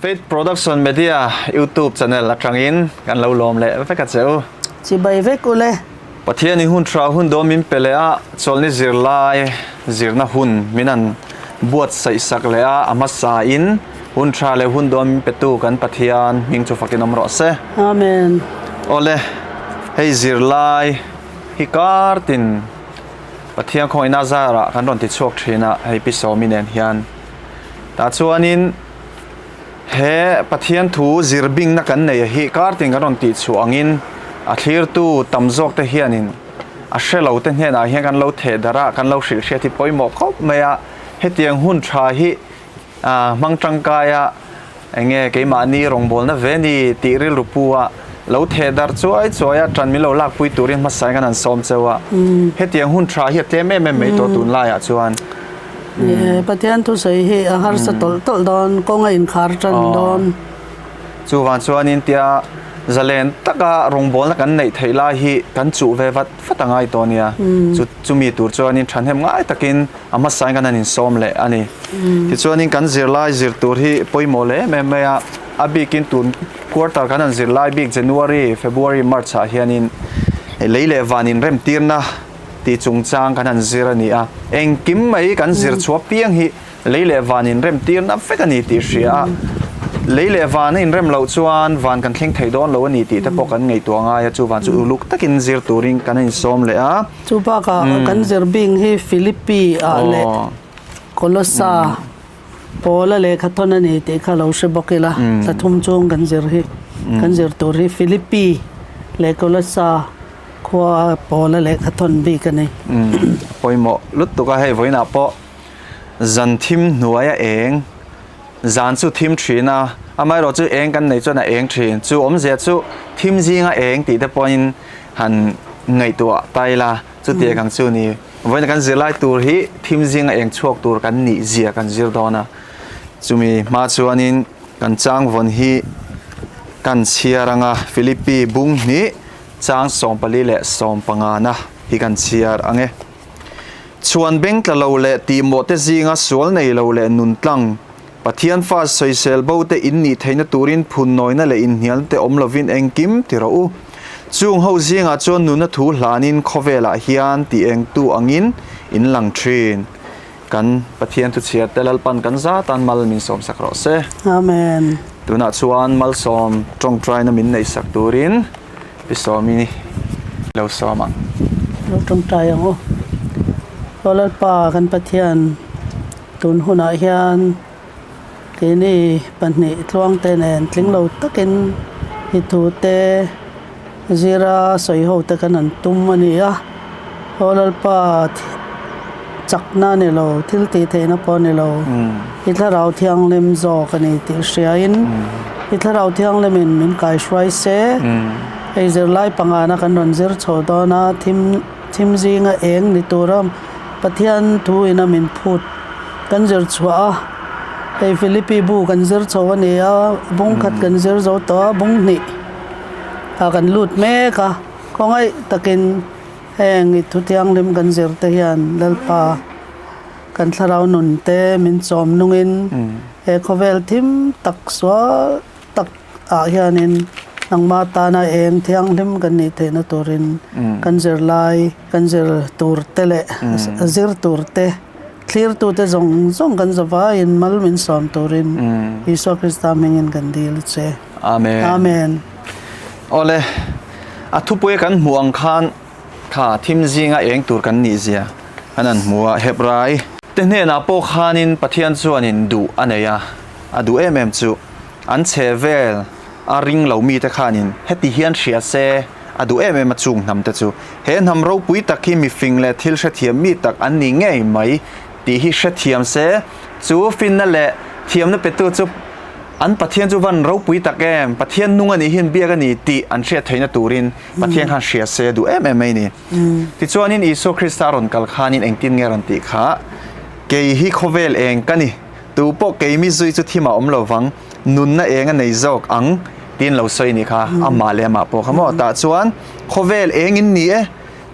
Faith Production Media YouTube channel atangin kan lo lawm leh vek a che u. Chibai vek u le. Pathian in hun tha hun dawn min pe leh a, chawlhni zirlai zirna hun min han buatsaih sak leh a, a hmasa in hun tha leh hun dawn min petu kan Pathian hming chu fakin awm rawh se. Amen. Awle, hei zirlai hi kar tin Pathian khawngaihna zarah kan rawn ti chhuak thin a, hei Pi Sawmi nen hian. Tah chuanin he Pathian thu zir bingna kan nei hi kar tin kan rawn tih chhuah angin a thlirtu tam zawk te hianin a hre lo te hnenah hian kan lo theh darh a, kan lo hrilh hriat hi pawimawh khawp mai a. Hetiang hun tha hi hmang tangkai a enge keimahni rawngbawlna ve ni tih rilru pu a lo theh darh chuai chuai a tan min lo lakpui turin hmasa in kan han sawm cheu a. Hetiang hun tha hi a tlem em em mai tawh tunlaiah chuan. Pathian thusawi hi a harsa tawlh tawlh dawn, kawng a inkhar tan dawn. Chuvang chuanin tia zalen taka rawngbawlna kan neih theih lai hi kan chuh ve vat vat a ngai tawh a nia. Chu chumi tur chuanin thahnem ngai takin a hmasain kan han insawm leh a ni. Tichuanin kan zirlai zir tur hi pawimawh leh em em mai a, a bikin tun quarter kan han zirlai bik January, February, March ah hianin lei leh van inremtirna tih chungchang kan han zir a ni a, engkim mai kan zir chhuah piang hi lei leh van inremtirna vek a ni tih hria a, lei leh van a inrem loh chuan van kan thleng thei dawn lo a ni tih te pawh kan ngaihtuah ngai a, chuvan chu uluk takin zir turin kan insawm leh a. Chu bakah kan zir bing hi Philippi ah leh Kolossa Paula lehkha thawn a ni tih kha lo hre bawk ila, thla thum chung kan zir hi, kan zir tur hi Philippi leh Kolossa Khua pawla lehkha thawn bik a ni. A pawimawh lutuk a, hei vawiinah pawh zan thim hnuaia eng, zan chu thim thin a, amaherawh chu eng kan nei chuan a eng thin, chu awmzia chu thim zinga eng tih te pawhin han ngaihtuah ta ila, chutiang ang chu ni. Vawiina kan zirlai tur hi thim zinga eng chhuak tur kan nih zia kan zir dawn a, chumi hma chuanin kan changvawn hi kan chhiar anga Philippi bung hnih Chang 14 leh 15 na hi kan chhiar ang e. Chhuan beng tla lo leh tihmawh te zinga sual nei lo leh nun tlang, Pathian fa sawisel bo te in nih theihna turin phunnawina leh inhnialna te awm lovin engkim ti rawh u. Chung ho zingah chuan nuna thu hlanin khawvelah hian tih engtu angin in lang thin. Kan Pathian thu chhiar te Lalpan kan zatan mal min sawmsak rawh se. Amen. Tunah chuan malsawm tawngtaina min neihsak turin Pi Sawmi lo sawm ang. Lo tawngtai ang u. Aw Lalpa kan Pathian tun hunah hian keini pahnih tluangte nen tling lo takin i thute zira sawi ho te kan han tum a ni a. Aw Lalpa chakna a ni lo, thil tih theihna pawh a ni lo, i thlarau thianghlim zawk a ni tih hriain i thlarau thianghlimin min kaihruai se. Hei zirlai pangana kan rawn zir chho dawn a, thim thim zinga eng ni tura Pathian thu ina min phut kan zir chhuah a. Hei Philippi bu kan zir chho a ni a, bung khat kan zir zo tawh a, bung hnih ah kan lut mek a, khawngaih takin Heng i thu thianghlim kan zir te hian Lalpa kan thlarau nun te min chawm nungin he khawvel thim tak sual tak ah hianin nangmah tana eng thianghlim kan nih theihna turin kan zirlai kan zir tur te leh zir tur te thlirtute zawng zawng kan zavaiin mal min sawm turin Isua Krista hmingin kan dil che. Amen. Amen. Awle, a thupui kan hmuh ang khan kha thim zinga eng tur kan nih zia an han hmu a, Hebrai te hnenah pawh khanin Pathian chuanin duh a nei a, a duh em em chu an chhe vel a ring lo mite khanin heti hian hria se a duh em em a chung hnam te chu he hnam ropui tak hi mifing leh thil hrethiam mi tak an ni ngei mai tih hi hrethiam se chu finna leh thiamna petu chu An Pathian chu van ropui tak em, Pathian nung a nih hian biak a ni tih an hriat theihna turin Pathian khan hria se a duh em em mai a ni. Tichuanin Isua Krista a rawn kal khanin engtin nge a rawn tih kha, Kei hi khawvel eng ka ni, tu pawh keimi zui chu thim a awm lo vang, nunna eng a nei zawk ang tiin lo sawi a nih kha, amah leh amah pawh kha maw? Tah chuan khawvel eng in ni e,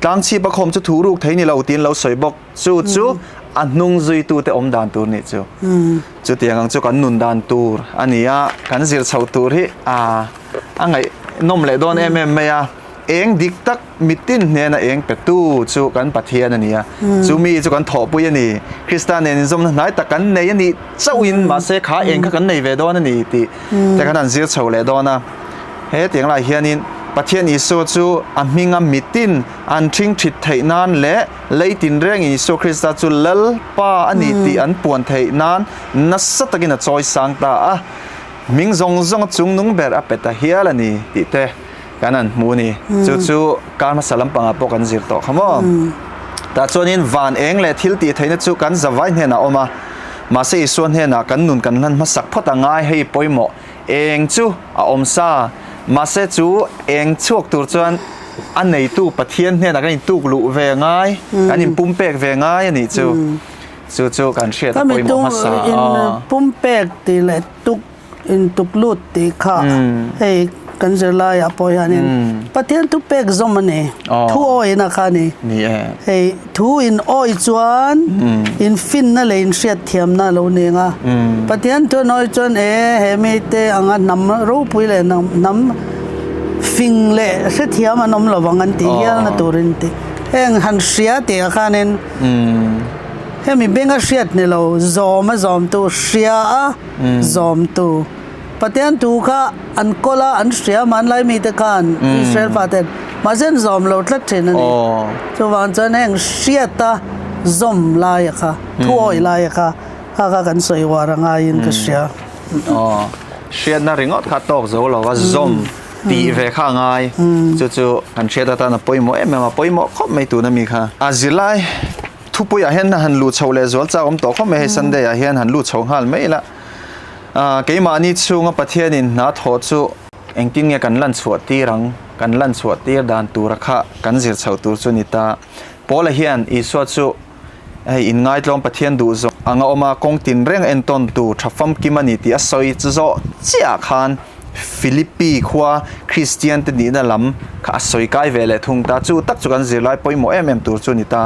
tlangchhip a khawm chu thu ruk thei ni lo tiin lo sawi bawk. Chu chu a hnung zuitute awm dan tur nih chu. Chutiang ang chu kan nun dan tur a ni a, kan zir chhoh tur hi a a ngaihnawm leh dawn em em mai a. Eng dik tak mitin hnena eng petu chu kan Pathian a ni a, chu mi chu kan thawhpui a ni. Krista nen inzawmna hnai tak kan nei a nih chauhin mahse kha eng kha kan nei ve dawn a ni tih te khan an zir chho leh dawn a. He tiang lai hianin Pathian Isua chu a hminga mitin an ṭhing ṭhit theih nan leh lei tinrengin Isua Krista chu Lalpa a ni tih an puan theih nan nasa takin a chawi sang ta a, hming zawng zawnga chungnung ber a pe ta hial a ni tih te kan han hmu a ni. Chu chu kar hmasa lampangah pawh kan zir tawh kha maw? Tah chuanin van eng leh thil tih theihna chu kan zavai hnenah a awm a, mahse Isua hnenah kan nun kan hlan hmasak phawt a ngai hei pawimawh. Eng chu a awm sa, mahse chu eng chhuak tur chuan a neitu Pathian hnenah kan intuk luh ve ngai, kan inpumpek ve ngai a nih chu. Chu chu kan hriat a pawimawh hmasa. Ka inpumpek tih leh tuk intuk lut tih kha hei kan zirlaiah pawh hianin Pathian thupek zawm a ni, thu awina kha a ni. Hei thu in awi chuan in finna leh in hriatthiamna a lo ni ang a. Pathian thu an awi chuan e he mite anga hnam ropui leh hnam fing leh hrethiam an awm lo vang an tih hialna turin tih. Heng han hria tih ah khanin hemi benga hriat ni lo zawm a zawmtu hria a zawmtu Pathian thu kha an kawl a, an hria hmanlai mite khan Israel faten mahse an zawm lo tlat thin a ni. Chuvang chuan heng hriata zawm laia kha, thuawi laia kha, kha kha kan sawi uar a ngaiin ka hria. Aw, hriatna ringawt kha tawk zo lo a, zawm tih ve kha a ngai. Chu chu kan hriat atan a pawimawh em em a, pawimawh khawp mai tuna mi kha. A zirlai thupuiah hian han luh chhoh leh zual chak awm tawh khawp mai, hei Sunday ah hian han luh chho nghal mai ila. Keimahni chhunga Pathianin hna thawh chu engtin nge kan lan chhuah tir ang? Kan lan chhuah tir dan tura kha kan zir chhoh tur chu ni ta. Paula hian Isua chu hei inngaitlawm Pathian duh zawng anga awm a, kawng tinreng entawn tur tha famkim a ni tih a sawi zawh chiah khan Philippi khua Kristian te nihna lam kha a sawi kai ve leh thung ta. Chu tak chu kan zirlai pawimawh em em tur chu a ni ta.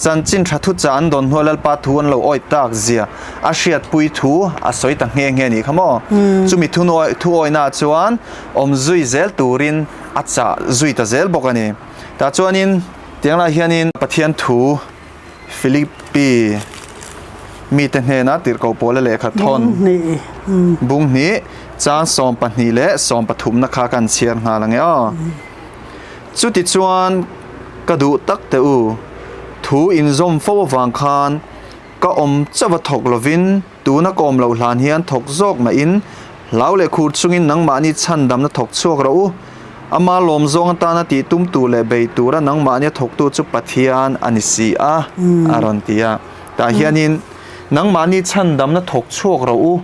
Chanchin tha thu chah an dawn hnua Lalpa thu an lo awih tak zia a hriatpui thu a sawi ta nghe nghe a nih kha maw? Chumi thu thu awihnaah chuan awm zui zel turin a chah zui ta zel bawk a ni. Tah chuanin tiang lai hianin Pathian thu Philippi mite hnena tirhkoh pawla lehkha thawn bung hnih chang 12 leh 13 na kha kan chhiar nghal ang e aw. Chutichuan ka duh tak teh u, thu inzawm fo avang khan Ka awm chauh a thawk lovin, tuna ka awm loh hlan hian thawk zawk mahin, hlau leh khur chungin nangmahni chhandamna thawk chhuak rawh u. Ama lawm zawng atana tih tum tur leh bei tura nangmahnia thawktu chu Pathian a ni si a, a rawn ti a. Tah hianin, Nangmahni chhandamna thawk chhuak rawh u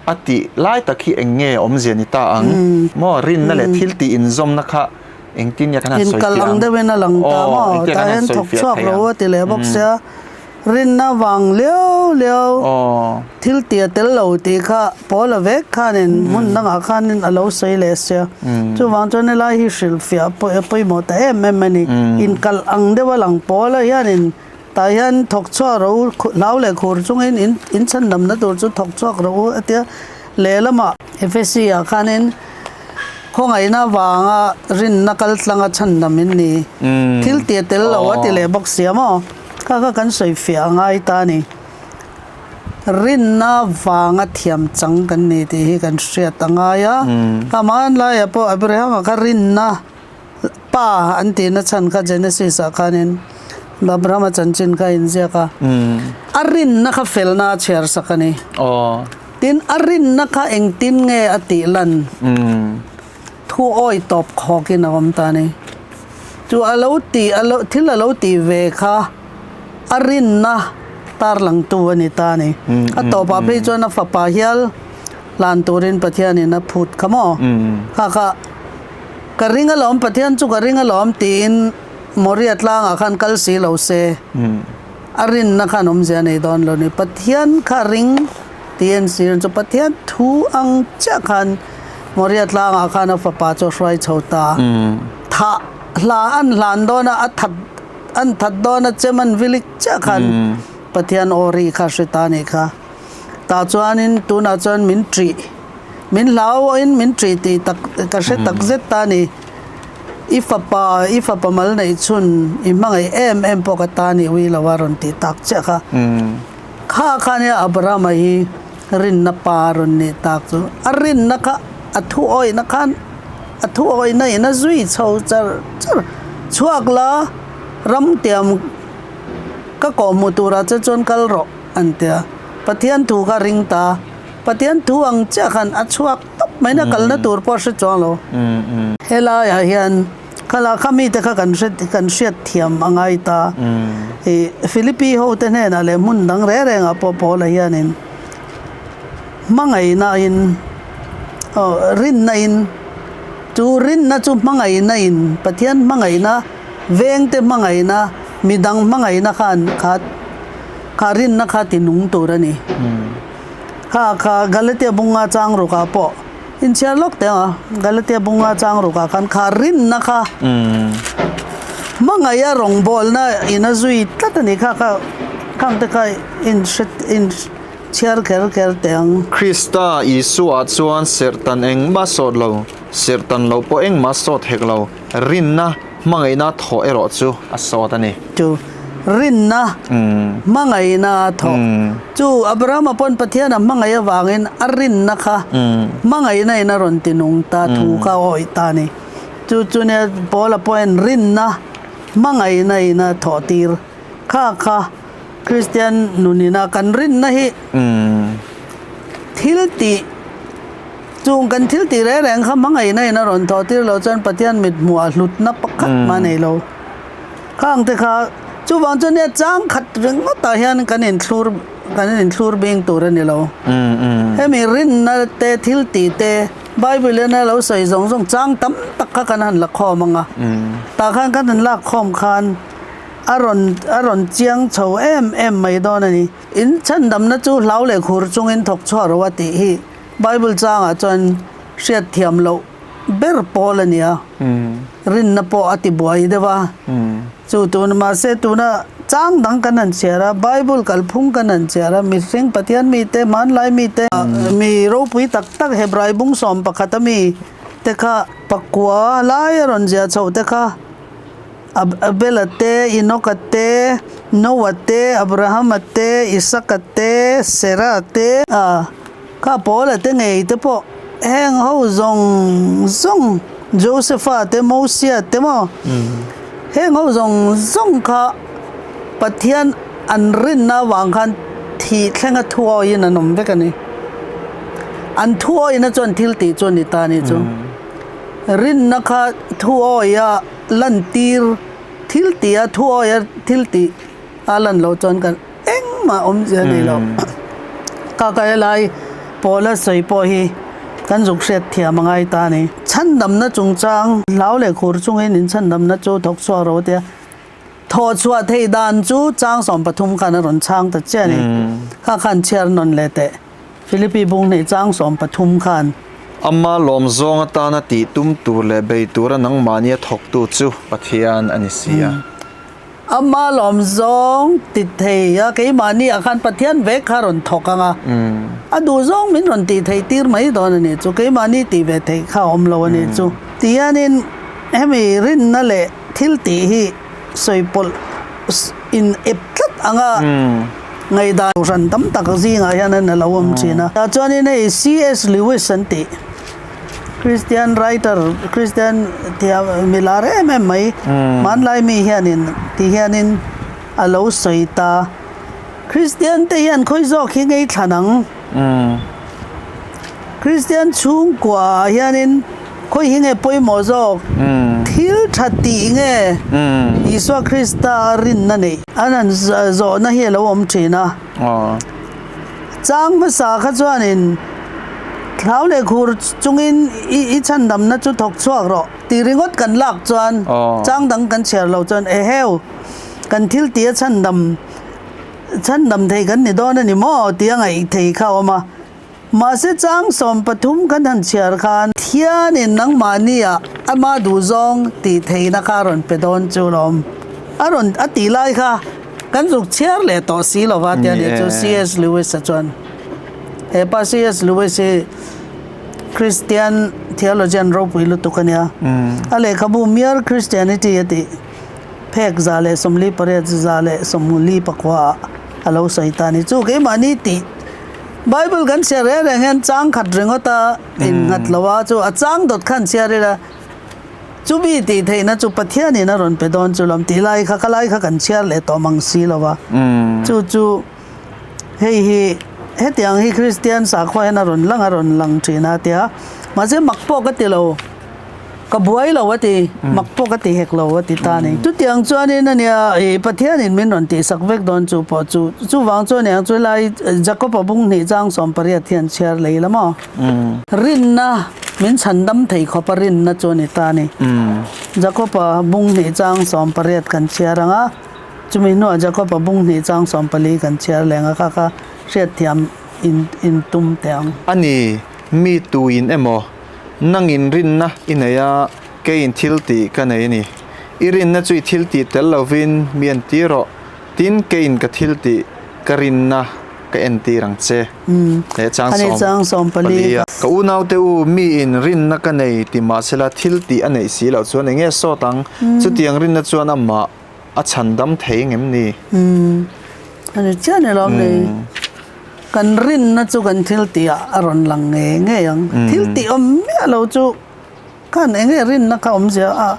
a tih lai tak hi eng nge awmzia ni ta ang? Maw, rinna leh thil tih inzawmna kha engtin nge kan han sawi fiah ang? Inkal ang deuhin a lang ta maw? Tah hian thawk chhuak rawh u a ti leh bawk sia. Rinna vang liau liau thil tia tel lo tih kha Paula vek khanin hmun dangah khanin a lo sawi leh sia. Chuvang chuan helai hi hrilhfiah pawimawh ta em em a ni. Inkalh ang deuha lang Paula hianin tah hian thawk chhuak rawh u, hlau leh khur chungin in chhandamna tur chu thawk chhuak rawh u a tia. Lehlamah Efesi-ah khanin khawngaihna vanga rinna kal tlanga chhandam in ni. Thil tia tel lo a ti leh bawk sia maw? Kha kha kan sawi fiah a ngai ta a ni. Rinna vanga thiam chang kan ni tih hi kan hriat a ngai a. Hmanlaiah pawh Abrahama kha rinna pa an tihna chhan kha Genesis ah khanin Abrahama chanchin kha a inziak a. A rinna kha felna a chhiar sak a ni. Tin, a rinna kha engtin nge a tih lan? Thu awi tawp khawkin a awm ta a ni. Chu a lo tih a lo thil a lo tih ve kha a rinna tarlangtu a ni ta a ni. A tawpah phei chuan a fapa hial hlan turin Pathianin a phut kha maw? Kha kha ka ring alawm Pathian chu ka ring alawm tiin Moria tlangah khan kal si lo se a rinna khan awmzia a nei dawn lo ni. Pathian kha ring tih en sir chu Pathian thu ang chiah khan Moria tlangah khan a fapa chu a hruai chho ta. Thah hla an hlan dawn a, a that an that dawn a chem an vilik chiah khan. Pathian aw ri kha hre ta nih kha. Tah chuanin tunah chuan min ṭih, min hlauhin min ṭih tih tak ka hre tak zet ta a ni. I fapa, i fapa mal neih chhun i hmangaih em em pawh ka ta nih ui lo a rawn tih tak chiah kha. Kha kha nia Abrahama hi rinna pa a rawn nih tak chu. A rinna kha a thu awihna khan a thu awihna in a zui chho char char. Chhuak la ram tiam ka kawhhmuh turah che chuan kal rawh an ti a. Pathian thu kha ring ta. Pathian thu ang chiah khan a chhuak tawp mai na kalna tur pawh a hre chuang lo. Helaiah hian khala kha mite kha kan hre kan hriat thiam a ngai ta. Ih Philippi ho te hnenah leh hmun dang reng rengah pawh Paula hianin hmangaihna in aw rinna in chu rinna chu hmangaihna in Pathian hmangaihna vengte hmangaihna midang hmangaihna khan kha kha rinna kha ti nung tur a ni. Kha kha Galatia bunga chang rukah pawh inchhiar lawk teh ang a, Galatia bunga chang rukah khan kha rinna kha hmangaih a rawngbawlna in a zui tlat a ni kha kha khang te kha inhre inchhiar kher kher teh ang. Krista Isua chuan serhtan engmah sawt lo, serhtan loh pawh engmah sawt hek lo, rinna Hmangaihna thawh erawh chu a sawt a ni. Chu rinna hmangaihna a thawh chu Abrahama pawn Pathian a hmangaih avangin a rinna kha hmangaihna in a rawn ti nung ta thu kha a awih ta a ni. Chu chu nia Paula pawhin rinna hmangaihna in a thawh tir kha kha Kristian nunin a kan rinna hi thil tih Chung kan thil tih reng reng kha hmangaihna in a rawn thawh tir loh chuan Pathian mit hmuh ah hlutna pakhat mah nei lo. Khang te kha chuvang chuan nia chang khat ringawt ah hian kan inthlur kan inthlur bing tur a ni lo. Hemi rinna te thil tih te Bible in a lo sawi zawng zawng chang tam tak kha kan han la khawm ang a. Tah khan kan han lak khawm khan a rawn a rawn chiang chho em em mai dawn a ni. In chhandamna chu hlau leh khur chungin thawk chhuah ro a tih hi. Bible changah chuan hriat thiam loh ber pawl a ni a, rinna pawh a ti buai deuh a. Chu tun mahse tuna chang dang kan han chhiar a, Bible kalphung kan han chhiar a, mihring Pathian mite, hmanlai mite, mi ropui tak tak Hebrai bung sawm pakhat a mi te kha pakua lai a rawn ziah chhoh te kha Abel-a te, Enoch-a te, Noah te, Abraham-a te, Isaac-a te, Sarah-a te, a kha Paul-a te ngei te pawh heng ho zawng zawng Joseph-a te, Mosia te maw heng ho zawng zawng kha Pathian an rinna avang khan thih thlenga thuawiin an awm vek a ni. An thuawina chuan thil tih chu a ni ta a ni chu. Rinna kha thuawia lantir thil tih a thuawia thil tih a lan loh chuan kan engmah awmzia nei lo. Ka ka helai Paula sawi pawh hi kan zuk hriat thiam a ngai ta a ni. Chhandamna chungchang hlau leh khur chungin inchhandamna chu thawk chhuak ro tia Thawh chhuah theih dan chu chang 13 khan a rawn chhang ta chiah a ni. Kha khan chhiar nawn leh teh. Philippi bung hnih chang 13 khan. Ama lawm zawng atana tih tum tur leh bei tura nangmahnia thawktu chu Pathian a ni si a. Ama lawm zawng ti thei a, keimahni ah khan Pathian vek kha rawn thawk ang a. A duh zawng min rawn tih theih tir mai dawn a nih chu. Keimahni tih ve theih kha a awm lo a nih chu. Tihianin hemi rinna leh Thil tih hi sawi pawlh in ep tlat anga ngaihdan hran tam tak zingah hian an lo awm thin a. Tah chuanin hei CS Lewis an tih Christian writer, Christian thiam mi lar em em mai hmanlai mi hianin ti hianin a lo sawi ta. Christian te hian khawi zawk hi ngei thlan ang? Kristian chhungkua ah hianin khawi hi nge pawimawh zawk? Thil tha tih nge Isua Krista a rinna neih? An han zawhna hi a lo awm thin a. Chang hmasa kha chuanin thlau leh khur chungin i chhandamna chu thawk chhuak rawh tih ringawt kan lak chuan chang dang kan chhiar lo chuan eheu kan thil tih a chhandam Chhandam thei kan ni dawn a ni maw tih a ngaih thei kha a awm a. Mahse chang 13 kan han chhiar khan Thianin nangmahni ah ama duhzawng tih theihna kha a rawn pe dawn chu lawm. A rawn a tih lai kha Kan zuk chhiar leh tawh si lo va tia nih chu CS Lewis-a chuan. He pa CS Lewis hi Christian theologian ropui lutuk a nia. A lehkhabu Mere Christianity a tih phek 148, 144 ah a lo sawi ta a ni. Chu keimahni tih Bible kan chhiar reng reng hian chang khat ringawt a innghat lo a, chu a chang dawt khan chhiar ila Chumi tih theihna chu Pathianin a rawn pe dawn chu lam tih lai kha ka lai kha kan chhiar leh tawh mang si lo va. Chu chu hei hi hetiang hi Kristian sakhua hian a rawn lang a rawn lang thin a tia. Mahse mak pawh ka ti lo, ka buai lo a ti, mak pawh ka ti hek lo a ti ta a ni. Chutiang chuanin a nia ih Pathianin min rawn tihsak vek dawn chu pawh chu chuvang chuan eng chu helai Jakob-a bung hnih chang 18 hian chhiar lei la maw? Rinna min chhandam thei khawp a rinna chu a ni ta a ni. Jakob-a bung hnih chang 18 kan chhiar ang a, chumi hnuah Jakob-a bung hnih chang 14 kan chhiar leng a kha kha hriatthiam in in tum teh ang. A ni, mi tuin emaw nangin rinna i nei a, keiin thil tih ka nei a ni. I rinna chu i thil tih tel lovin mi en tir rawh, tin keiin ka thil tih ka rinna ka entir ang che. He chang 14 a. Ka unaute u, miin rinna ka nei ti mahsela thil tih a neih si loh chuan enge sawt ang? Chutiang rinna chuan amah a chhandam thei ngem ni? A ni chiah ni lawm ni. Kan rinna chu kan thil tihah a rawn lang ngei ngei ang. Thil tih awm miah lo chu khan enge rinna kha awmzia a?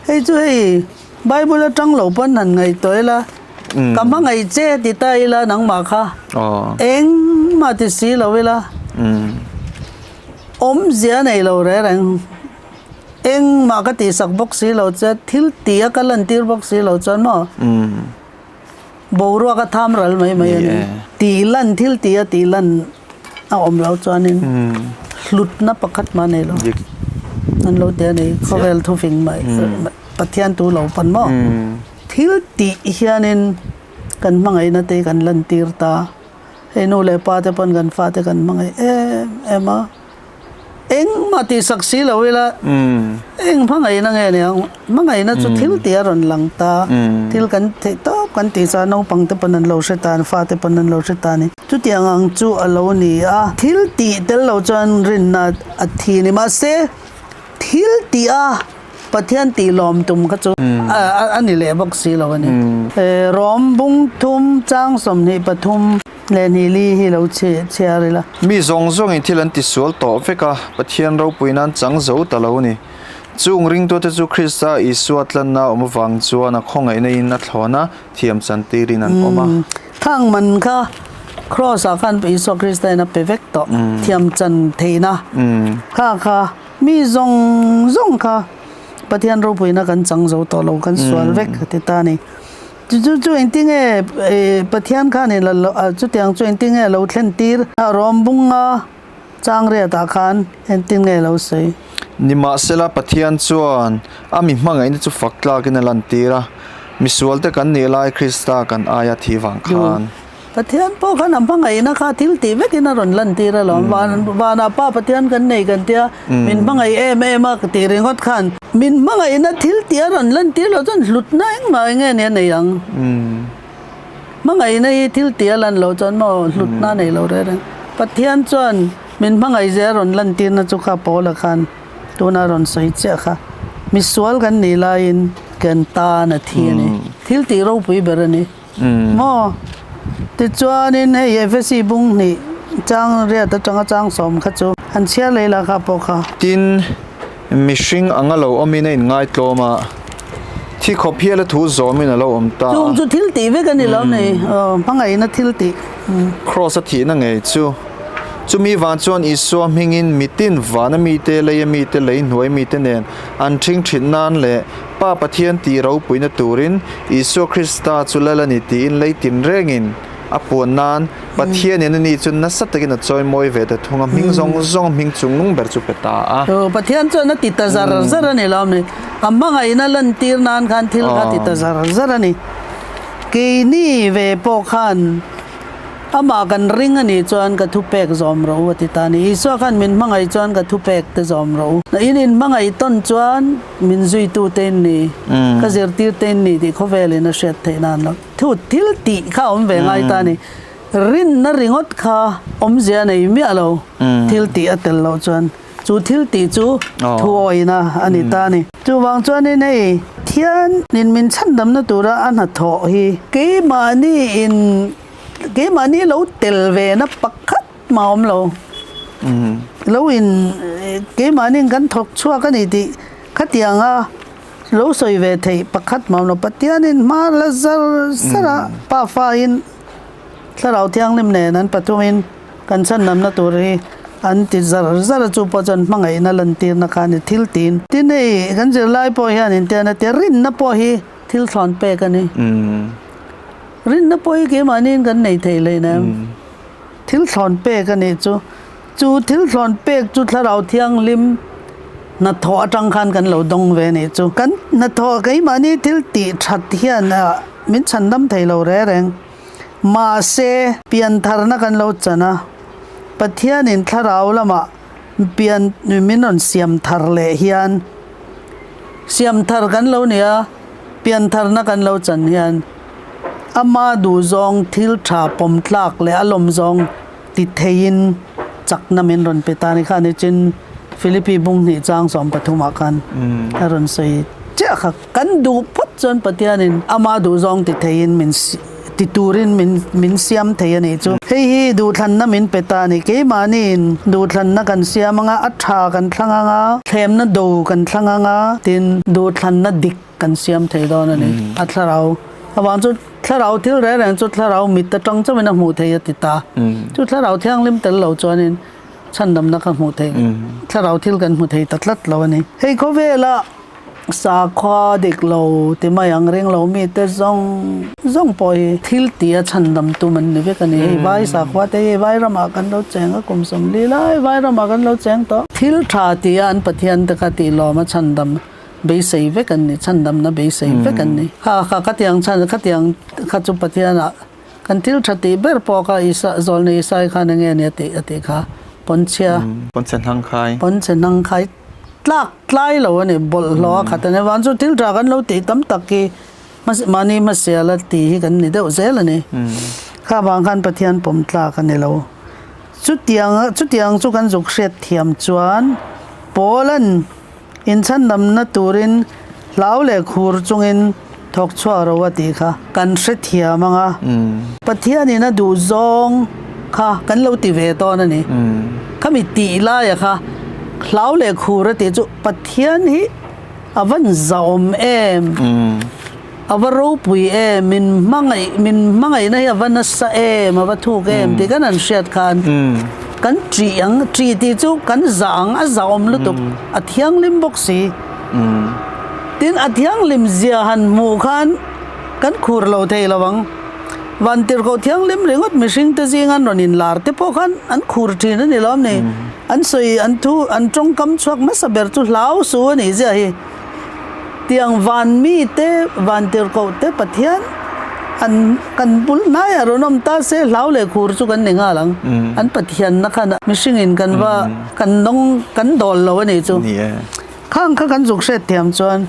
Hei chu hei Bible atang lo pawn han ngaihtuah ila. Ka hmangaih che ti ta ila nangmah kha engmah ti si lo ila awmzia nei lo reng reng engmah ka tihsak bawk si lo che thil tih a ka lantir bawk si lo chuan maw boruak a tham ral mai mai a ni tih lan thil tih a tih lan a awm lo chuanin hlutna pakhat mah nei lo an lo ti a ni khawvel thufing mai Pathian tu lo pawn maw. Thil tih hianin kan hmangaihna te kan lantir ta. Hei nu leh pa te pawn kan fate kan hmangaih em em a. Engmah tihsak si lo ila eng hmangaihna nge ni ang? Hmangaihna chu thil tih a rawn lang ta. Thil kan theih tawp kan tih chuan naupang te pawn an lo hre ta, an fate pawn an lo hre ta a ni. Chutiang ang chu a lo ni a. Thil tih tel lo chuan rinna a thi a ni. Mahse thil tih a. Pathian tih lawm tum kha chu a ni leh bawk si lo a ni. Rom bung thum chang 23 leh hnih li hi lo chhiar ila. Mi zawng zawngin thil an tisual tawh vek a, Pathian ropui nan chang zo ta lo a ni. Chung ringtute chu Krista Isua tlanna awm avang chuan a khawngaihna in a thlawn a, thiam chantirin an awm a. Khang man kha Kraws ah khan Isua Krista in a pe vek tawh, thiam chan theihna kha kha. Mi zawng zawng kha Pathian ropuina kan chang zo tawh lo, kan sual vek a ti ta a ni. Chu chu chu engtinge Pathian khan in chutiang chu engtinge a lo thlen tir? Rawm bunga chang riatah khan engtinge a lo sawi? Nimahsela Pathian chuan a mi hmangaihna chu fak tlakin a lantir a, misualte kan nih lai Krista kan aia thi vang khan. Pathian pawh khan a hmangaihna kha thil tih vekin a rawn lantir alawm. Van vanah Pa Pathian kan nei kan tia, min hmangaih em em a tih ringawt khan min hmangaihna thil tih a rawn lantir loh chuan hlutna engmah eng nge ni a nei ang. Hmangaihna hi thil tih a lan loh chuan maw hlutna a nei lo reng reng. Pathian chuan min hmangaih zia a rawn lantirna chu kha Paula khan tuna a rawn sawi chiah kha. Misual kan nih laiin kan tan a thi a ni. Thil tih ropui ber a ni. Maw? Tichuanin hei Efesi bung hnih chang riat atanga chang 10 kha chu han chhiar leh ila kha pawh kha. Tin, mihring anga lo awmin a inngaitlawm a, thi khawp hial a thu zawmin a lo awm ta a. Chung chu thil tih vek a ni lo nei, aw, hmangaihna thil tih. Kraws a thihna ngei chu. Chumi vang chuan Isua hmingin mitin vana mite, leia mite, lei hnuai mite nen an ṭhing ṭhin nan leh Pa Pathian tih ropuina turin Isua Krista chu lal a ni tiin lei tinrengin a puan nan Pathianin ani chu nasa takin a chawimawi ve ta thung a, hming zawng zawng hming chungnung ber chu pe ta a. Aw, Pathian chuan a ti ta zar zar a ni lo mi? A hmangaihna lantir nan khan thil kha ti ta zar zar a ni. Keini ve pawh khan. Amah kan ring a nih chuan ka thupek zawm rawh u a ti ta a ni. Isua khan min hmangaih chuan ka thupek te zawm rawh u. In inhmangaih tawn chuan min zuitu te in ni, ka zirtir te in ni tih khawvelin a hriat theih nan lo. Thu thil tih kha a awm ve ngai ta a ni. Rinna ringawt kha awmzia a nei miah lo, thil tih a tel loh chuan. Chu thil tih chu thuawina a ni ta a ni. Chuvang chuanin hei Pathianin min chhandamna tura a hnathawh hi keimahni in keimahni lo tel ve na pakhat mah awm lo. Lo in keimahni kan thawk chhuak a ni tih khatianga lo sawi ve theih pakhat mah awm lo. Pathianin hma la zar zar a pafa in Thlarau Thianghlim nen an pathumin kan chhandamna tur hi an ti zar zar a, chu pawh chuan hmangaihna lantirna kha a ni thil tin. Tin hei kan zirlai pawh hian intian a tia rinna pawh hi thil thlawn pek a ni. Rinna pawh hi keimahniin kan nei thei hlei nem. Thil thlawn pek a nih chu. Chu thil thlawn pek chu Thlarau Thianghlim hnathawh atang khan kan lo dawng ve a nih chu. Kan hnathawh keimahni thil tih that hian min chhandam thei lo re reng. Mahse, piantharna kan lo chan a, Pathianin thlarau lamah pian min rawn siam thar leh hian, siam thar kan lo ni a, piantharna kan lo chan hian ama duhzawng thil tha pawm tlak leh a lawmzawng ti theiin chakna min rawn pe ta a ni kha ni chin Philippi bung hnih chang 13 ah khan a rawn sawi chiah kha. Kan duh phawt chuan Pathianin ama duhzawng ti theiin min ti turin min min siam thei a nih chu. Hei hi duhthlanna min pe ta a ni. Keimahniin duhthlanna kan siam anga, a tha kan thlang anga, thlemna do kan thlang anga, tin duhthlanna dik kan siam thei dawn a ni. A thlarau avang chu thlarau thil reng reng chu thlarau mit atang chauhin a hmuh thei a ti ta. Chu thlarau thianghlim tel lo chuanin chhandamna ka hmuh thei, thlarau thil kan hmu thei ta tlat lo a ni. Hei khawvela Sakhua dik lo ti mai ang ring lo mite zawng zawng pawh hi thil tih a chhandam tum an ni vek a ni. Hei vai sakhua te hi vai ramah kan lo cheng a, kum 40 lai vai ramah kan lo cheng tawh. Thil tha tih a an Pathian te kha tih lawm a chhandam beisei vek an ni, chhandamna beisei vek an ni. Kha kha khatiang chhan khatiang kha chu Pathianah kan thil tha tih ber pawh kha Isa zawlnei Isai khan enge nia tih a tih kha pawnchhia. Pawnchhe hnangkhai. Pawnchhe hnangkhai. Tlak tlai lo a ni, bawlhhlawh a khat a ni. Vang chu thil tha kan lo tih tam tak hi mahni hmasial a tih hi kan ni deuh zel a ni. Kha vang khan Pathian pawm tlak a ni lo. Chutiang chutiang chu kan zuk hriat thiam chuan Paula'n inchhandamna turin hlau leh khur chungin thawk chhuak ro a tih kha kan hrethiam ang a. Pathianin a duh zawng kha kan lo ti ve dawn a ni. Khami tih laia kha hlau leh khur a tih chu Pathian hi a van zahawm em, a va ropui em, min hmangaih min hmangaihna hi a va nasa em, a va thuk em tih kan han hriat khan kan ṭih ang, ṭih tih chu kan zah ang, a zahawm lutuk, a thianghlim bawk si. Tin, a thianghlim zia han hmuh khan kan khur lo thei lo ang. Vantirhkoh thianghlim ringawt mihringte zinga an rawn inlar te pawh khan an khur thin a ni lawm ni. An sawi, an thu, an tawngkam chhuak hmasa ber chu hlau su a nih zia hi. Tiang van mite, vantirhkoh te Pathian an kan bul hnaiah rawn awm ta se hlau leh khur chu kan ni nghal ang. An Pathianna khan mihringin kan va kan dawng kan dawl lo a nih chu. Khang kha kan zuk hriat thiam chuan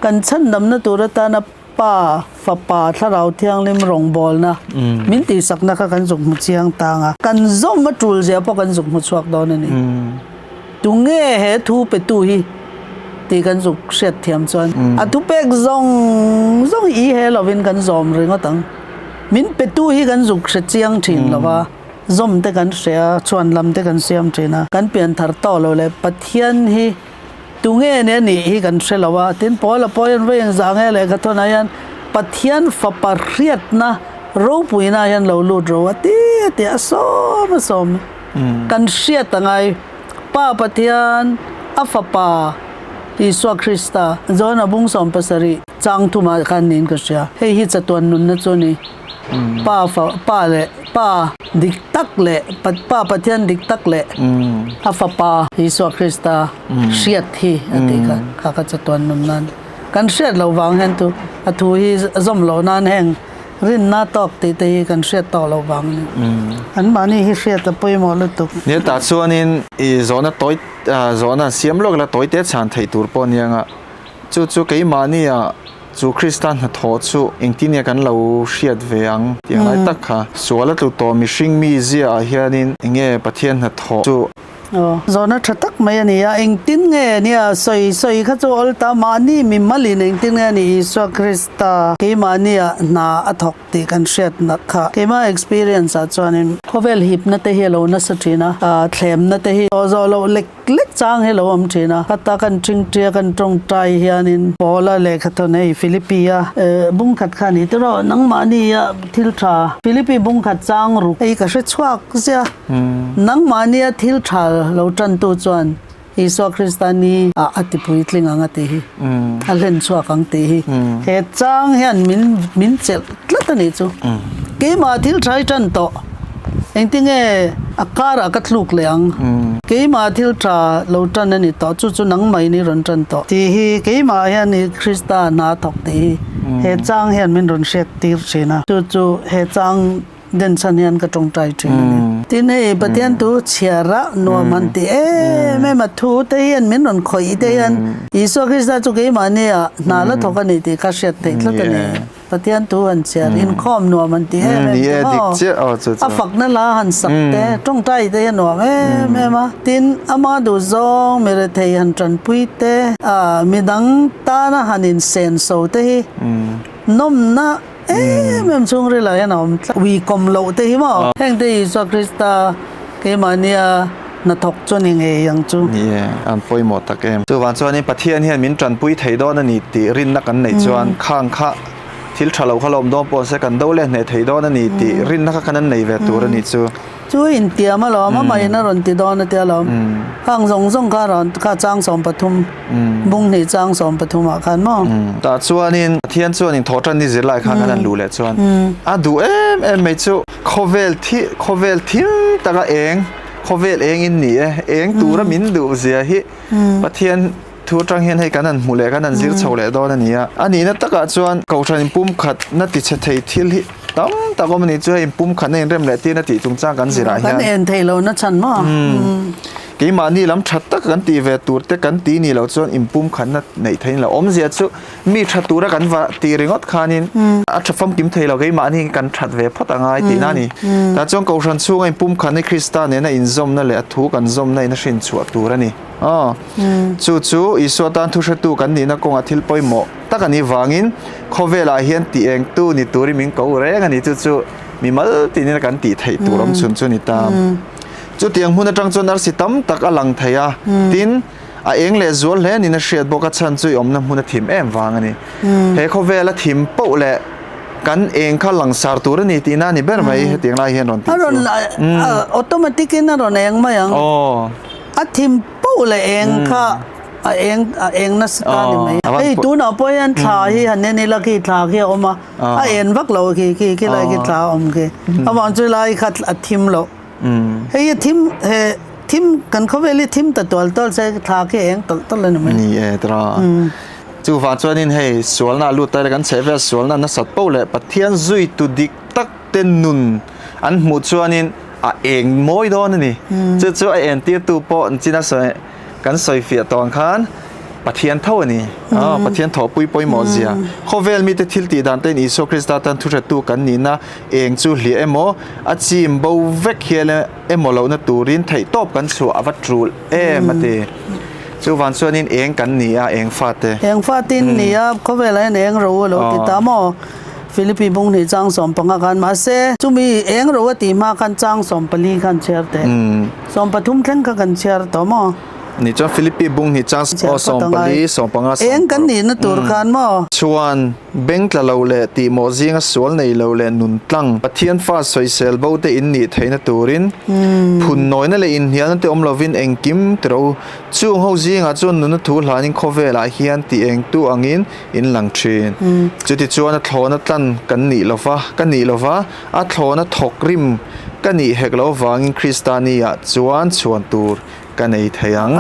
kan chhandamna tur atana Pa, Fapa, Thlarau Thianghlim rawngbawlna min tihsakna kha kan zuk hmu chiang tang a, kan zawm a tul zia pawh kan zuk hmu chhuak dawn a ni. Tunge he thu petu hi tih kan zuk hriat thiam chuan a thupek zawng zawng i he lovin kan zawm ringawt ang. Min petu hi kan zuk hre chiang thin lo va, zawm te kan hre a, chhuan lam te kan siam thin a, kan pianthar tawh lo leh Pathian hi Tunge nia nih hi kan hre lo a, tin Paula pawh hian vawi engzah nge lehkha thawnah hian Pathian fapa hriatna ropuina hian lo lut ro a ti a ti a sawm a sawm kan hriat a ngai. Pa Pathian a fapa Isua Krista Johana bung 17 chang thumah khan niin ka hria. Hei hi chatuan nunna chu a ni. Pa fa pa leh pa dik tak leh pa Pathian dik tak leh a fapa Isua Krista hriat hi a tih kha kha ka chatuan nun nan kan hriat loh vang hian chu a thu hi zawm loh nan heng Rinna tawk tih te hi kan hriat tawh loh vang a ni. Anmahni hi hriat a pawimawh lutuk. Nia tah chuanin i zawhna tawi zawhna an siam lawk la tawi te chhan theih tur pawh ania nga chu chu keimahni ah chu Krista hnathawh chu engtin nge kan lo hriat ve ang tih ang lai tak kha sual a tlu tawh mihring mi zia ah hianin enge Pathian hnathawh chu Aw, zawhna tha tak mai a ni a, engtin nge nia sawi sawi kha chu awl ta, mahni mi malin engtin nge a ni Isua Krista keimahnia hna a thawk tih kan hriat nak kha. Keimah experience ah chuanin khawvel hipna te hi a lo nasa thin a, thlemna te hi tawh zawh loh lek lek chang hi a lo awm thin a, khata kan tingtia kan tawngtai hianin Paula lehkha thawn hei Philippi a bungkhat kha a ni tiraw nangmahnia thil tha Philippi bungkhat chang ruk hei ka hre chhuak zia. Nangmahnia thil tha lo tantu chuan Isua Krista ni ah a ti puitling ang a tih hi, a hlen chhuak ang tih hi he chang hian min min chelh tlat a nih chu. Keimah thil tha hi tan tawh, engtinge a karah ka tluk leh ang? Keimah thil tha lo tan a ni tawh, chu chu nangmah in i rawn tan tawh tih hi keimah hian i Krista hna thawk tih hi he chang hian min rawn hriat tir thin a, chu chu he chang Den chhan hian ka tawngtai thin a ni. Tin hei Pathian thu chhiar a nuam han ti em em a, thu te hian min rawn khawih te hian Isua Krista chu keimahni ah hna la thawk a ni tih kha hriat theih tlat a ni. Pathian thu han chhiar inkhawm nuam han ti em em te maw? A fakna hla han sak te, tawngtai te hi a nuam em em a. Tin ama duhzawng mi rethei han tanpui te, midang tana han insenso te hi nawmna Em em chhungril ah hian a awm tlat. Ui kawm loh te hi maw? Heng te Isua Krista keimahnia hnathawk chu a ni ngei ang chu. Ni e, an pawimawh tak em. Chuvang chuanin Pathian hian min tanpui thei dawn a ni tih rinna kan neih chuan khang kha thil tha lo kha la awm dawn pawh se kan do leh hneh thei dawn a ni tih rinna kha kan an nei ve tur a nih chu. Chu intiam alawm, amah in a rawn ti dawn a tia alawm. Khang zawng zawng kha a rawn kha chang 13, bung hnih chang 13 ah khan maw? Tah chuanin Pathian chuanin thawhtan ni zir lai khan kan han luh leh chuan a duh em em mai chu khawvel thi khawvel thim taka eng khawvel eng in ni e, eng tura min duh zia hi Pathian thu atang hian hei kan han hmu leh kan han zir chho leh dawn a ni a. A nihna takah chuan Kohhran inpumkhat na tichhe thei thil hi tam tak awm a ni chu hei inpumkhat na inrem leh tirna tih chungchang kan zirah hian. Kan en theih lohna chhan maw? Keimahni lam tha tak kan tih ve tur te kan ti ni loh chuan inpumkhat na neih theih a ni lo. Awmzia chu mi tha tura kan va tih ringawt khanin a tha famkim thei lo keimahni kan that ve phawt a ngai tihna a ni. Tah chuan Kohhran chhunga inpumkhat hi Krista nena inzawmna leh a thu kan zawmna in a hrinchhuah tur a ni. Aw, chu chu Isua tan thuhretu kan nihna kawngah thil pawimawh tak a nih vangin khawvelah hian tih engtu ni turin min ko reng a ni. Chu chu mimal tinin kan tih theih tur awm chhun chu a ni ta. Chutiang hmun atang chuan arsi tam tak a lang thei a, tin, a eng leh zual hle niin a hriat bawk a chhan chu i awmna hmun a thim em vang a ni. He khawvel a thim poh leh kan eng kha langsar tur a ni tihna a ni ber mai hetiang lai hian rawn tih chu. A rawn automatic in a rawn eng mai ang. Aw. A thim poh leh eng kha a eng a eng nasa ta ni mai. Hei tunah pawh hian thla hi han en ila khi thla khi a awm a, a en vak lo khi khi khi lai khi thla a awm khi. Avang chu lai kha a thim loh. Hei a thim he thim kan khawvel hi thim ta tual tual se thla khi a eng tawlh tawlh a ni mai. Ni e tira. Chuvang chuanin hei sualna a lut ta ila kan chheh vel sualna nasat poh leh Pathian zuitu dik tak te nun an hmuh chuanin a eng mawi dawn a ni. Chu chu a entirtu pawh an chin a sawi kan sawi fiah tawh ang khan Pathian tho a ni. Aw Pathian thawhpui pawimawh zia. Khawvel mite thil tih dan tein Isua Krista tan thuhretu kan nihna eng chu hliah emaw a chim bo vek hial emaw lohna turin theihtawp kan chhuah a va tul em a ti. Chuvan chuanin eng kan ni a, eng fate. Eng fatin ni a, khawvelah hian eng ro a lo ti ta maw? Philippi bung hnih chang 15 khan mahse chumi eng ro a tih hma khan chang 14 khan chhiar teh. 13 thleng kha kan chhiar tawh maw? Ni chuan Philippi bung hnih chang 14, 15, Eng kan nihna tur khan maw? Chuan beng tla lo leh tihmawh zinga sual nei lo leh nun tlang Pathian fa sawisel bo te in nih theihna turin phun nawina leh inhnialna te awm lovin engkim ti ro. Chung ho zingah chuan nuna thu hlanin khawvelah hian tih engtu angin In lang thin. Chutichuan a thlawna tlan kan nih lova, ka nih lova, a thlawna thawk rim ka nih hek loh avangin Krista ni-ah chuan chhuan tur ka nei thei ang.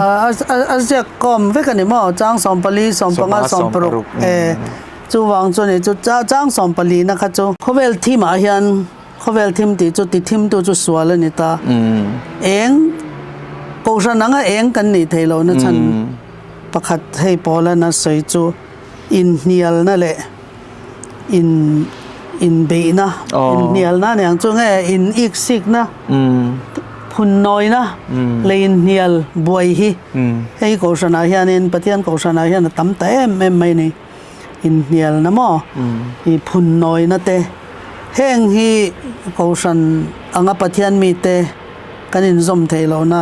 A ziak kawm vek a ni maw? Chang 14, 15, 16 e. Chuvang chu ni chu chang sawmpalina kha chu khawvel thimah hian khawvel thim tih chu ti thimtu chu sual a ni ta. Eng kohhran anga eng kan nih theih lohna chhan pakhat hei pawlana sawi chu inhnialna leh in inbeihna inhnialna aniang chu nge in iksikna phunnawina leh inhnial buai hi hei kohhranah hianin Pathian kohhranah hian a tam ta em em mai a ni inhnialna maw ih phunnawina te heng hi kohhran anga Pathian mite kan inzawm theih lohna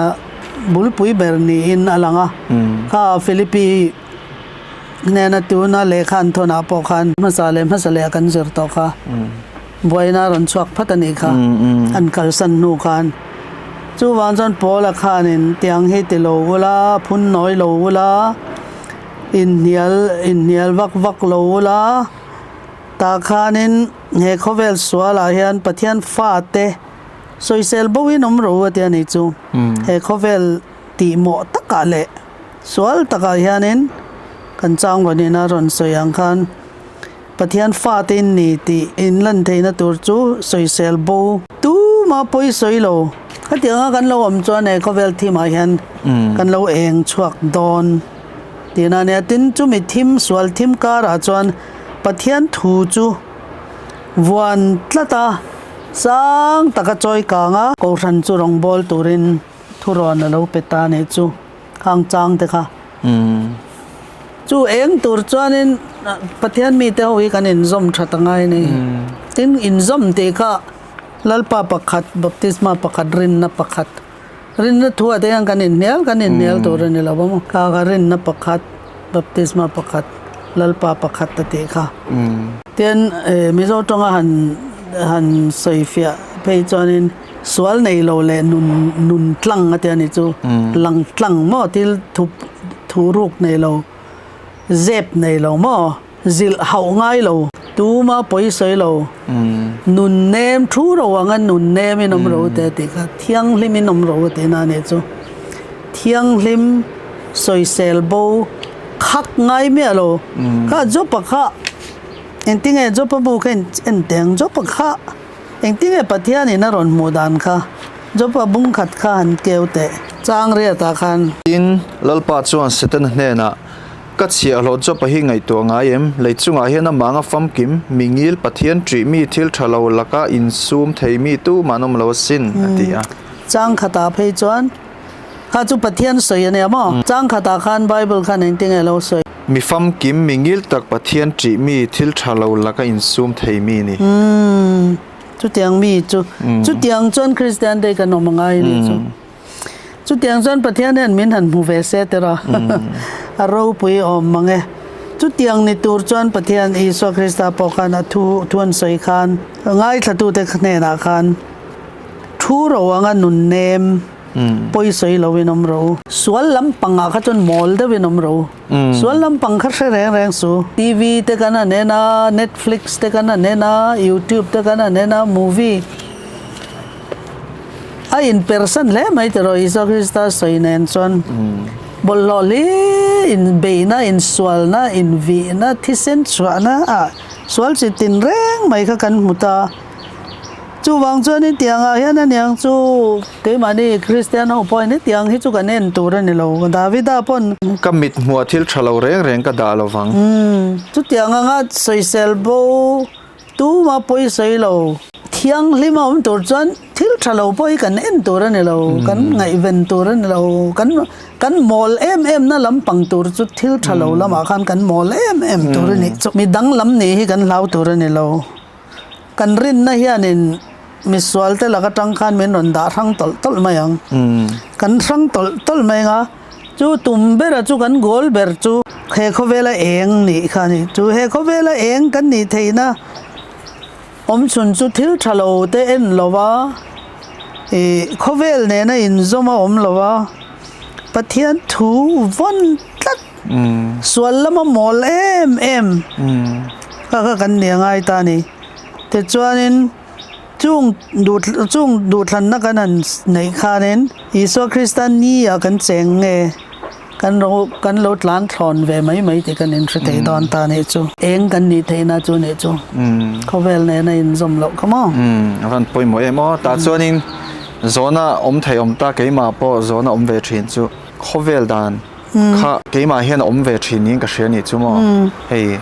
bulpui ber niin a lang a kha Philippi Hnena tuna lehkha an thawnah pawh khan hmasa leh hmasa leh a kan zir tawh kha. Buaina a rawn chhuak phat a nih kha. An kalsan hnu khan. Chuvang chuan Paula khanin tiang hi ti lo ula, phun nawi lo ula, inhnial inhnial vak vak lo ula, tah khanin he khawvel sualah hian Pathian fate sawisel boin awm ro a ti a nih chu. He khawvel tihmawh takah leh Sual takah hianin kan changvanin a rawn sawi ang khan Pathian fate in ni tih in lan theihna tur chu sawisel bo tuma pawi sawi lo. Khatianga kan lo awm chuan he khawvel thimah hian kan lo eng chhuak dawn tihna a nia. Tin, chumi thim sual thim karah chuan Pathian thu chu vuan tlat a, sang taka chawi kang a, Kohhran chu rawngbâwl turin thurawn a lo pe ta a nih chu. Khang chang te kha. Chu eng tur chuanin Pathian mite ho hi kan inzawm that a ngai a ni. Tin, inzawm tih kha Lalpa pakhat, baptisma pakhat, rinna pakhat. Rinna thuah te hian kan inhnial kan inhnial tur a ni lo maw? Kha kha rinna pakhat, baptisma pakhat, Lalpa pakhat a tih kha. Tin, Mizo tawnga han han sawifiah phei chuanin Sual nei lo leh nun nun tlang a ti a ni chu. Lang tlang maw thil thup thu ruk nei lo, zep nei lo maw, zilh hauh ngai lo, tuma pawi sawi lo, nun nem thu ro anga nun nem in awm ro te tih kha thianghlim in awm ro a tihna a nih chu. Thianghlim sawisel bo khak ngai miah lo. Kha Jopa kha engtinge Jopa bu kha en teh ang Jopa kha. Engtinge Pathianin a rawn hmuh dan kha Jopa bung khat kha han keu teh. Chang riatah khan. Tin, Lalpa chuan Setana hnenah, Ka chhiahhlawh Jopa hi ngaihtuah ngai em? Lei chungah hian amah anga famkim, mi ngil Pathian ṭih mi thil ṭha lo laka insum thei mi tumah an awm lo asin, a ti a. Chang khatah phei chuan, Kha chu Pathian sawi a nia maw? Chang khatah khan Bible khan engtinge lo sawi? Mi famkim, mi ngil tak Pathian ṭih mi, thil ṭha lo laka insum thei mi ni. Umm, chutiang mi chu. Chutiang chuan Kristian te kan awm a ngai a nih chu. Chutiang chuan Pathian hian min han hmu ve se tiraw? A ropui awm mang e. Chutiang ni tur chuan Pathian Isua Krista pawh khan a thu thu an sawi khan, ngaithlatute hnenah khan thu ro anga nun nem, Pawi sawi loin awm ro. Sual lampangah kha chuan mawl deuhin awm ro. Sual lampang kha hre reng reng su. TV te kan han en a, Netflix te kan han en a, YouTube te kan han en a, movie a inpersan hle mai tiraw Isua Krista sawi nen chuan bawlhhlawh hlir inbeihna, insualna, invihna, thisen chhuahna ah sual chi tin reng mai kha kan hmu ta. Chuvang chuan hetiangah hian aniang chu keimahni Kristian ho pawhin hetiang hi chu kan en tur a ni lo. Davida pawn. Ka mit hmuah thil tha lo reng reng ka dah lo vang. Umm, chutiang anga sawisel bo tuma pawi sawi lo. Thianghlim a awm tur chuan thil tha lo pawh hi kan en tur a ni lo, kan ngaihven tur a ni lo, kan kan mawl em em na lampang tur chu thil tha lo lamah khan kan mawl em em tur a ni. Mi danglam nih hi kan hlau tur a ni lo. Kan rinna hianin misualte lak atang khan min rawn dah hrang tawlh tawlh mai ang. Kan hrang tawlh tawlh mai ang a, chu tum bera chu kan goal ber chu he khawvela eng nih kha a ni. Chu he khawvela eng kan nih theihna awmchhun chu thil tha lo te en lo va, ih khawvel nena inzawm a awm lo va, Pathian thu vawn tlat Sual lama mawl em em kha kha kan nih a ngai ta a ni. Tichuanin chung duh chung duhthlanna kan han neih khanin Isua Krista ni ah kan cheng nge? Kan ro kan lo tlan thlawn ve mai mai tih kan inhre thei dawn ta nih chu. Eng kan nih theihna chu nih chu. Khawvel nena inzawm loh kha maw? A van pawimawh em aw. Tah chuanin zawhna awm thei awm ta keimah pawh zawhna awm ve thin chu khawvel dan kha keimah hian a awm ve thin niin ka hria nih chu maw? Hei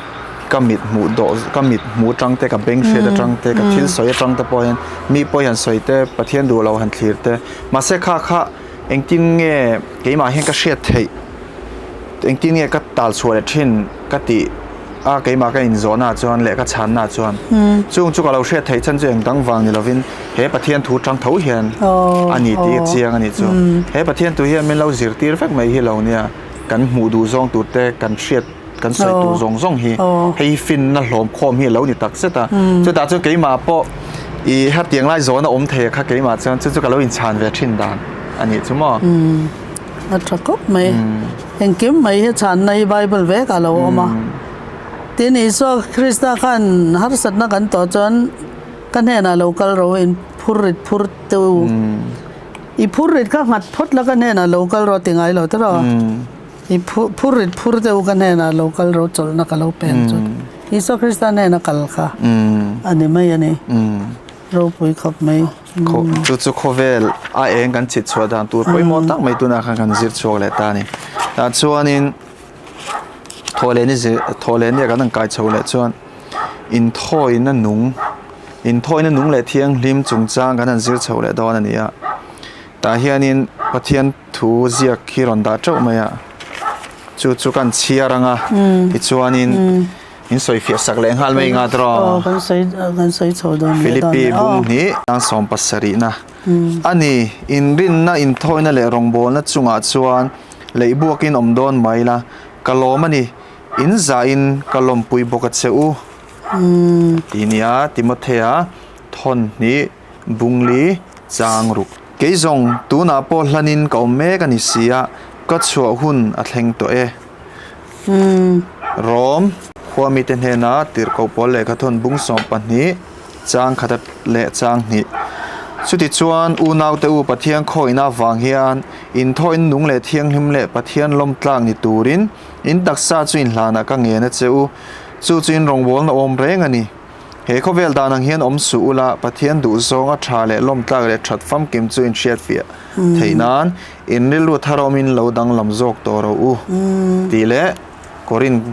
ka mit hmuh dawh ka mit hmuh atang te ka beng hriat atang te ka thil sawi atang te pawh hian mi pawh hian sawi te Pathian duh lo han thlir te mahse kha kha Engtin nge keimah hian ka hriat theih? Engtin nge ka tal chhuah leh thin ka tih a keimah ka inzawhna chuan leh ka chhanna chuan chung chu ka lo hriat theih chhan chu eng dang vang ni lovin he Pathian thu tang tho hian a ni tih a chiang a nih chu. He Pathian thu hian min lo zirtir vek mai hi lo nia kan hmuh duh zawng tur te kan hriat kan sawi tur zawng zawng hi hei hi finna hlawm khawm hi a lo ni tak zet a. Chutah chuan keimah pawh i hetiang lai zawn a awm thei a kha keimah chuan chu chu ka lo inchhan ve thin dan a nih chu maw. A tha khawp mai. Engkim mai hi chhanna hi Bible vek a lo awm a. Tin Isua Krista khan harsatna kan tawh chuan ka hnenah lo kal ro in phur rit phur teu i phur rit kha nghat phawt la ka hnenah lo kal rawh ti ngai lo tiraw. I phur rit phur deuh ka hnenah lo kal ro chawlhna ka lo peng chu Isua Krista hnena kal kha a ni mai a ni. Ropui khawp mai. Chu chu khawvel a eng kan chhit chhuah dan tur pawimawh tak mai tunah khan kan zir chhuak leh ta a ni. Tah chuanin thawhlehni zir thawhlehni ah kan han kai chho leh chuan inthawina nung inthawina nung leh thianghlim chungchang kan han zir chho leh dawn a ni a. Tah hianin Pathian thu ziak hi rawn dah teuh mai a, chu chu kan chhiar ang a, tichuanin in sawi fiah sak leh nghal mai nga tawh. Kan sawi kan sawi chho dawn leh dawn Philippi bung hnih tang sawm pasarihna a ni, inrinna inthawina leh rawngbawlna chungah chuan leihbuakin awm dawn mai la, ka lawm a ni, in zahin ka lawmpui bawk a che u tih nia Timothea thawn hnih Bungli chang ruk. Kei zawng tunah pawh hlanin ka awm mek a ni si a, ka chhuah hun a thleng tawh e. Rom khua mite hnena tirhkoh pawl lehkha thawn bung 12 chang khat leh chang hnih. Chutichuan unaute u Pathian khawihna avang hian inthawhin nung leh thianghlim leh Pathian lawmtlak ni turin in taksa chu inhlanah ka ngen a che u. Chu chu in rawngbawlna awm reng a ni. He khawvel dan ang hian awm suh ula, Pathian duhzawng a tha leh lawmtlak leh that famkim chu inhriatfiah theih nan in rilru thar awmin lo danglam zawk tawh rawh u tih leh Korinth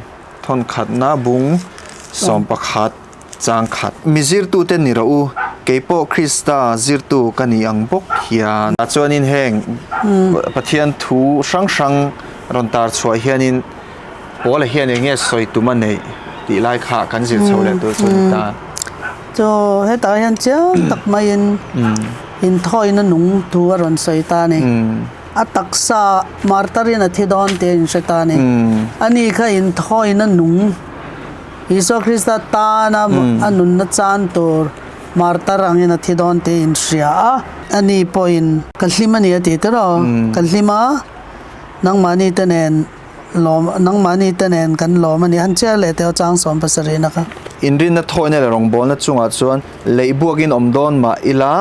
thawnkhatna bung 11 chang khat. Mi zirtute ni rawh u, kei pawh Krista zirtu ka ni ang bawk hian. Chuanin heng Pathian thu hrang hrang rawn tar chhuah hianin Paula hian eng nge sawi tum a neih tih lai kha kan zir chho leh tur chu a ni ta. Chu hetah hian chiang tak maiin inthawina nung thu a rawn sawi ta a ni. A taksa martarin a thi dawn tih a inhre ta a ni. Ani kha inthawina nung Isua Krista tana a nunna chan tur martar angin a thi dawn tih a inhria a. Ani pawhin ka hlim a ni a ti tiraw? Ka hlim a, nangmahni te nen Lawm, nangmahni te nen kan lawm a ni. Han chhiar leh teh aw chang 70 na kha. Inrinna thawhna leh rawngbawlna chungah chuan leihbuakin awm dawn mah ila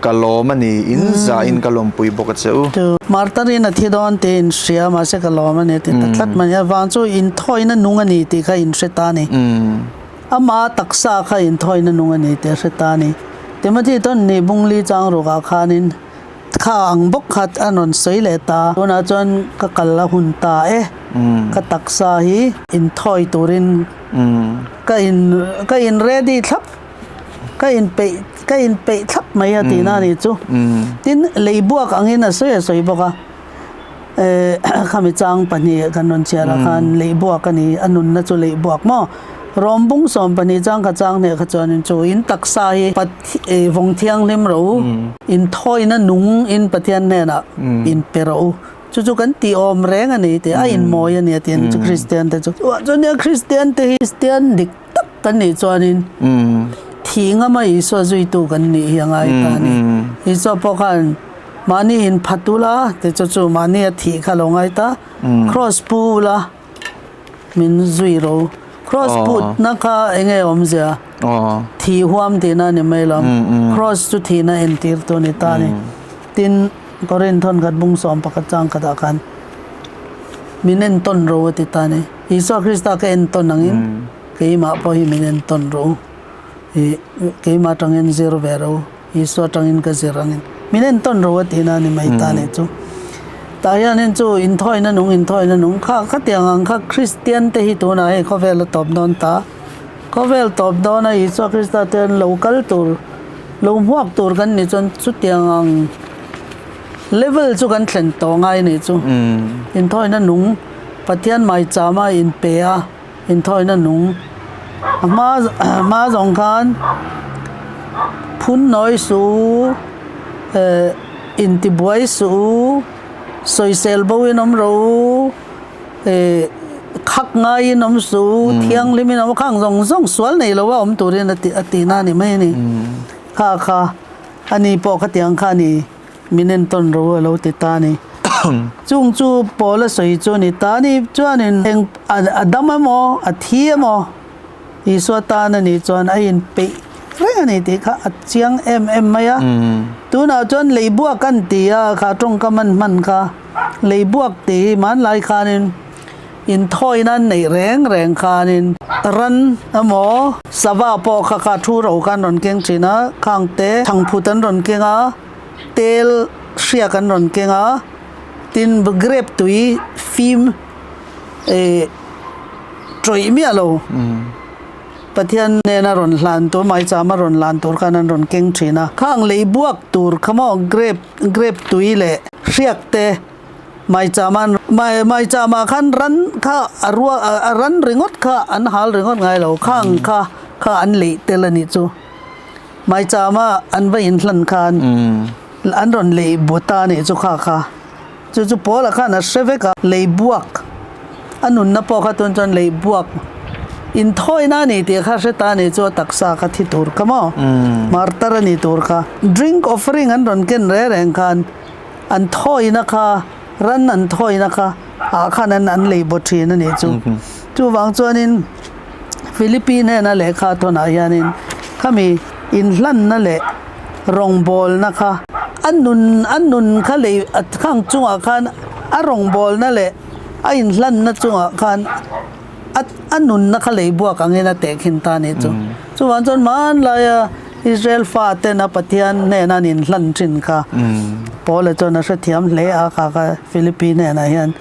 ka lawm a ni, in zahin ka lawmpui bawk a che u. Tu Martarin a thi dawn tih in hria mahse ka lawm a ni a ti ta tlat mai a, vang chu inthawina nung a ni tih kha in hre ta a ni. Ama taksa kha inthawina nung a ni tih a hre ta a ni. Timothy tawn ni Bungli chang rukah khanin. Kha ang bawk khat a rawn sawi leh ta. Tunah chuan ka kal a hun ta e. Ka taksa hi inthawi turin ka in ka in ready thlap ka in peih ka in peih thlap mai a tihna a nih chu. Tin leibuak angin a sawi a sawi bawk a. Eh khami chang pahnih kan rawn chhiar ah khan leihbuak a ni a nunna chu leihbuak maw rawm bung 12 chang kha chang hneh kha chuanin chu in taksa hi eh vawng thianghlim ro in thawina nung in Pathian hnenah in pe ro u chu chu kan tih awm reng a ni tih a inmawi a ni a tiin chu Kristian te chu chuan Kristian te hi Kristian dik tak kan nih chuanin thih ngama Isua zuitu kan nih hi a ngai ta a ni. Isua pawh khan mahni inphat ula ti chu chu mahni a thih kha lo ngai ta cross pu ula min zui ro cross putna kha eng nge awmzia thih huam tihna a ni mai lo cross chu thihna entir tu a ni ta a ni. Tin Korinth thawn khat bung 11 chang khatah khan. Min entawn ro a ti ta a ni. Isua Krista ka entawn angin keimah pawh hi min entawn ro. Ih keimah atangin zir ve ro, Isua atangin ka zir angin min entawn ro a tihna a ni mai ta a nih chu. Tah hianin chu inthawina nung inthawina nung kha khatiang ang kha Kristian te hi tunah hei khawvel a tawp dawn ta. Khawvel tawp dawna Isua Krista te an lo kal tur, lo hmuak tur kan nih chuan chutiang ang level chu kan thlen tawh ngai a nih chu. Inthawina nung Pathian maichama inpe a, inthawina nung a hma hma zawng khan phun nawi suh u, eh intibuai suh u, sawisel bo in awm rawh u, Eh khak ngaiin awm su, thianghlimin awm khang zawng zawng sual nei lo a awm turin a ti a tihna a ni mai a ni. Kha kha a ni pawh khatiang kha a ni min entawn ro a lo ti ta a ni. Chung chu Paula sawi chu a ni ta a ni chuanin eng a dam emaw a thi emaw Isua tan a nih chuan a inpeih reng a ni tih kha a chiang em em mai a. Tunah chuan leibuak an ti a, kha tawngkam an hman kha leibuak tih hi hmanlai khanin inthawina an neih reng reng khanin ran emaw sava pawh kha kha thu ro khan rawn keng thin a, khangte thangphut an rawn keng a, tel hriak an rawn keng a, tin grape tui fim eh tawih miah lo. Pathian nena rawn hlan tur, maichama rawn hlan tur khan an rawn keng thin a. Khang lei buak tur kha maw grape, grape tui leh hriak te maichama an, mai, maichama khan ran kha a rua, a ran ringawt kha an hal ringawt ngai lo. Khang kha kha an leih tel a nih chu. Maichama an va inhlan khan an rawn leih bu ta a nih chu kha kha. Chu chu Paula khan a hre vek a, lei buak a nunna pawh kha tun chuan lei buak inthawina a ni tih kha hre ta a ni chu a taksa kha thi tur kha maw, martar a ni tur kha. Drink offering an rawn ken reng reng khan an thawina kha ran an thawina kha ah khan an an lei baw thin a nih chu. Chuvang chuanin Philippi hnena lehkha thawnah hianin khami inhlanna leh rawngbawlna kha a nun a nun kha lei a khang chungah khan a rawngbawlna leh a inhlanna chungah khan a a nunna kha lei buak angin a tehkhin ta a nih chu. Chuvang chuan hmanlaia Israel faten a Pathian hnena an inhlan thin kha Paula chuan a hrethiam hle a kha kha Philippi hnenah hian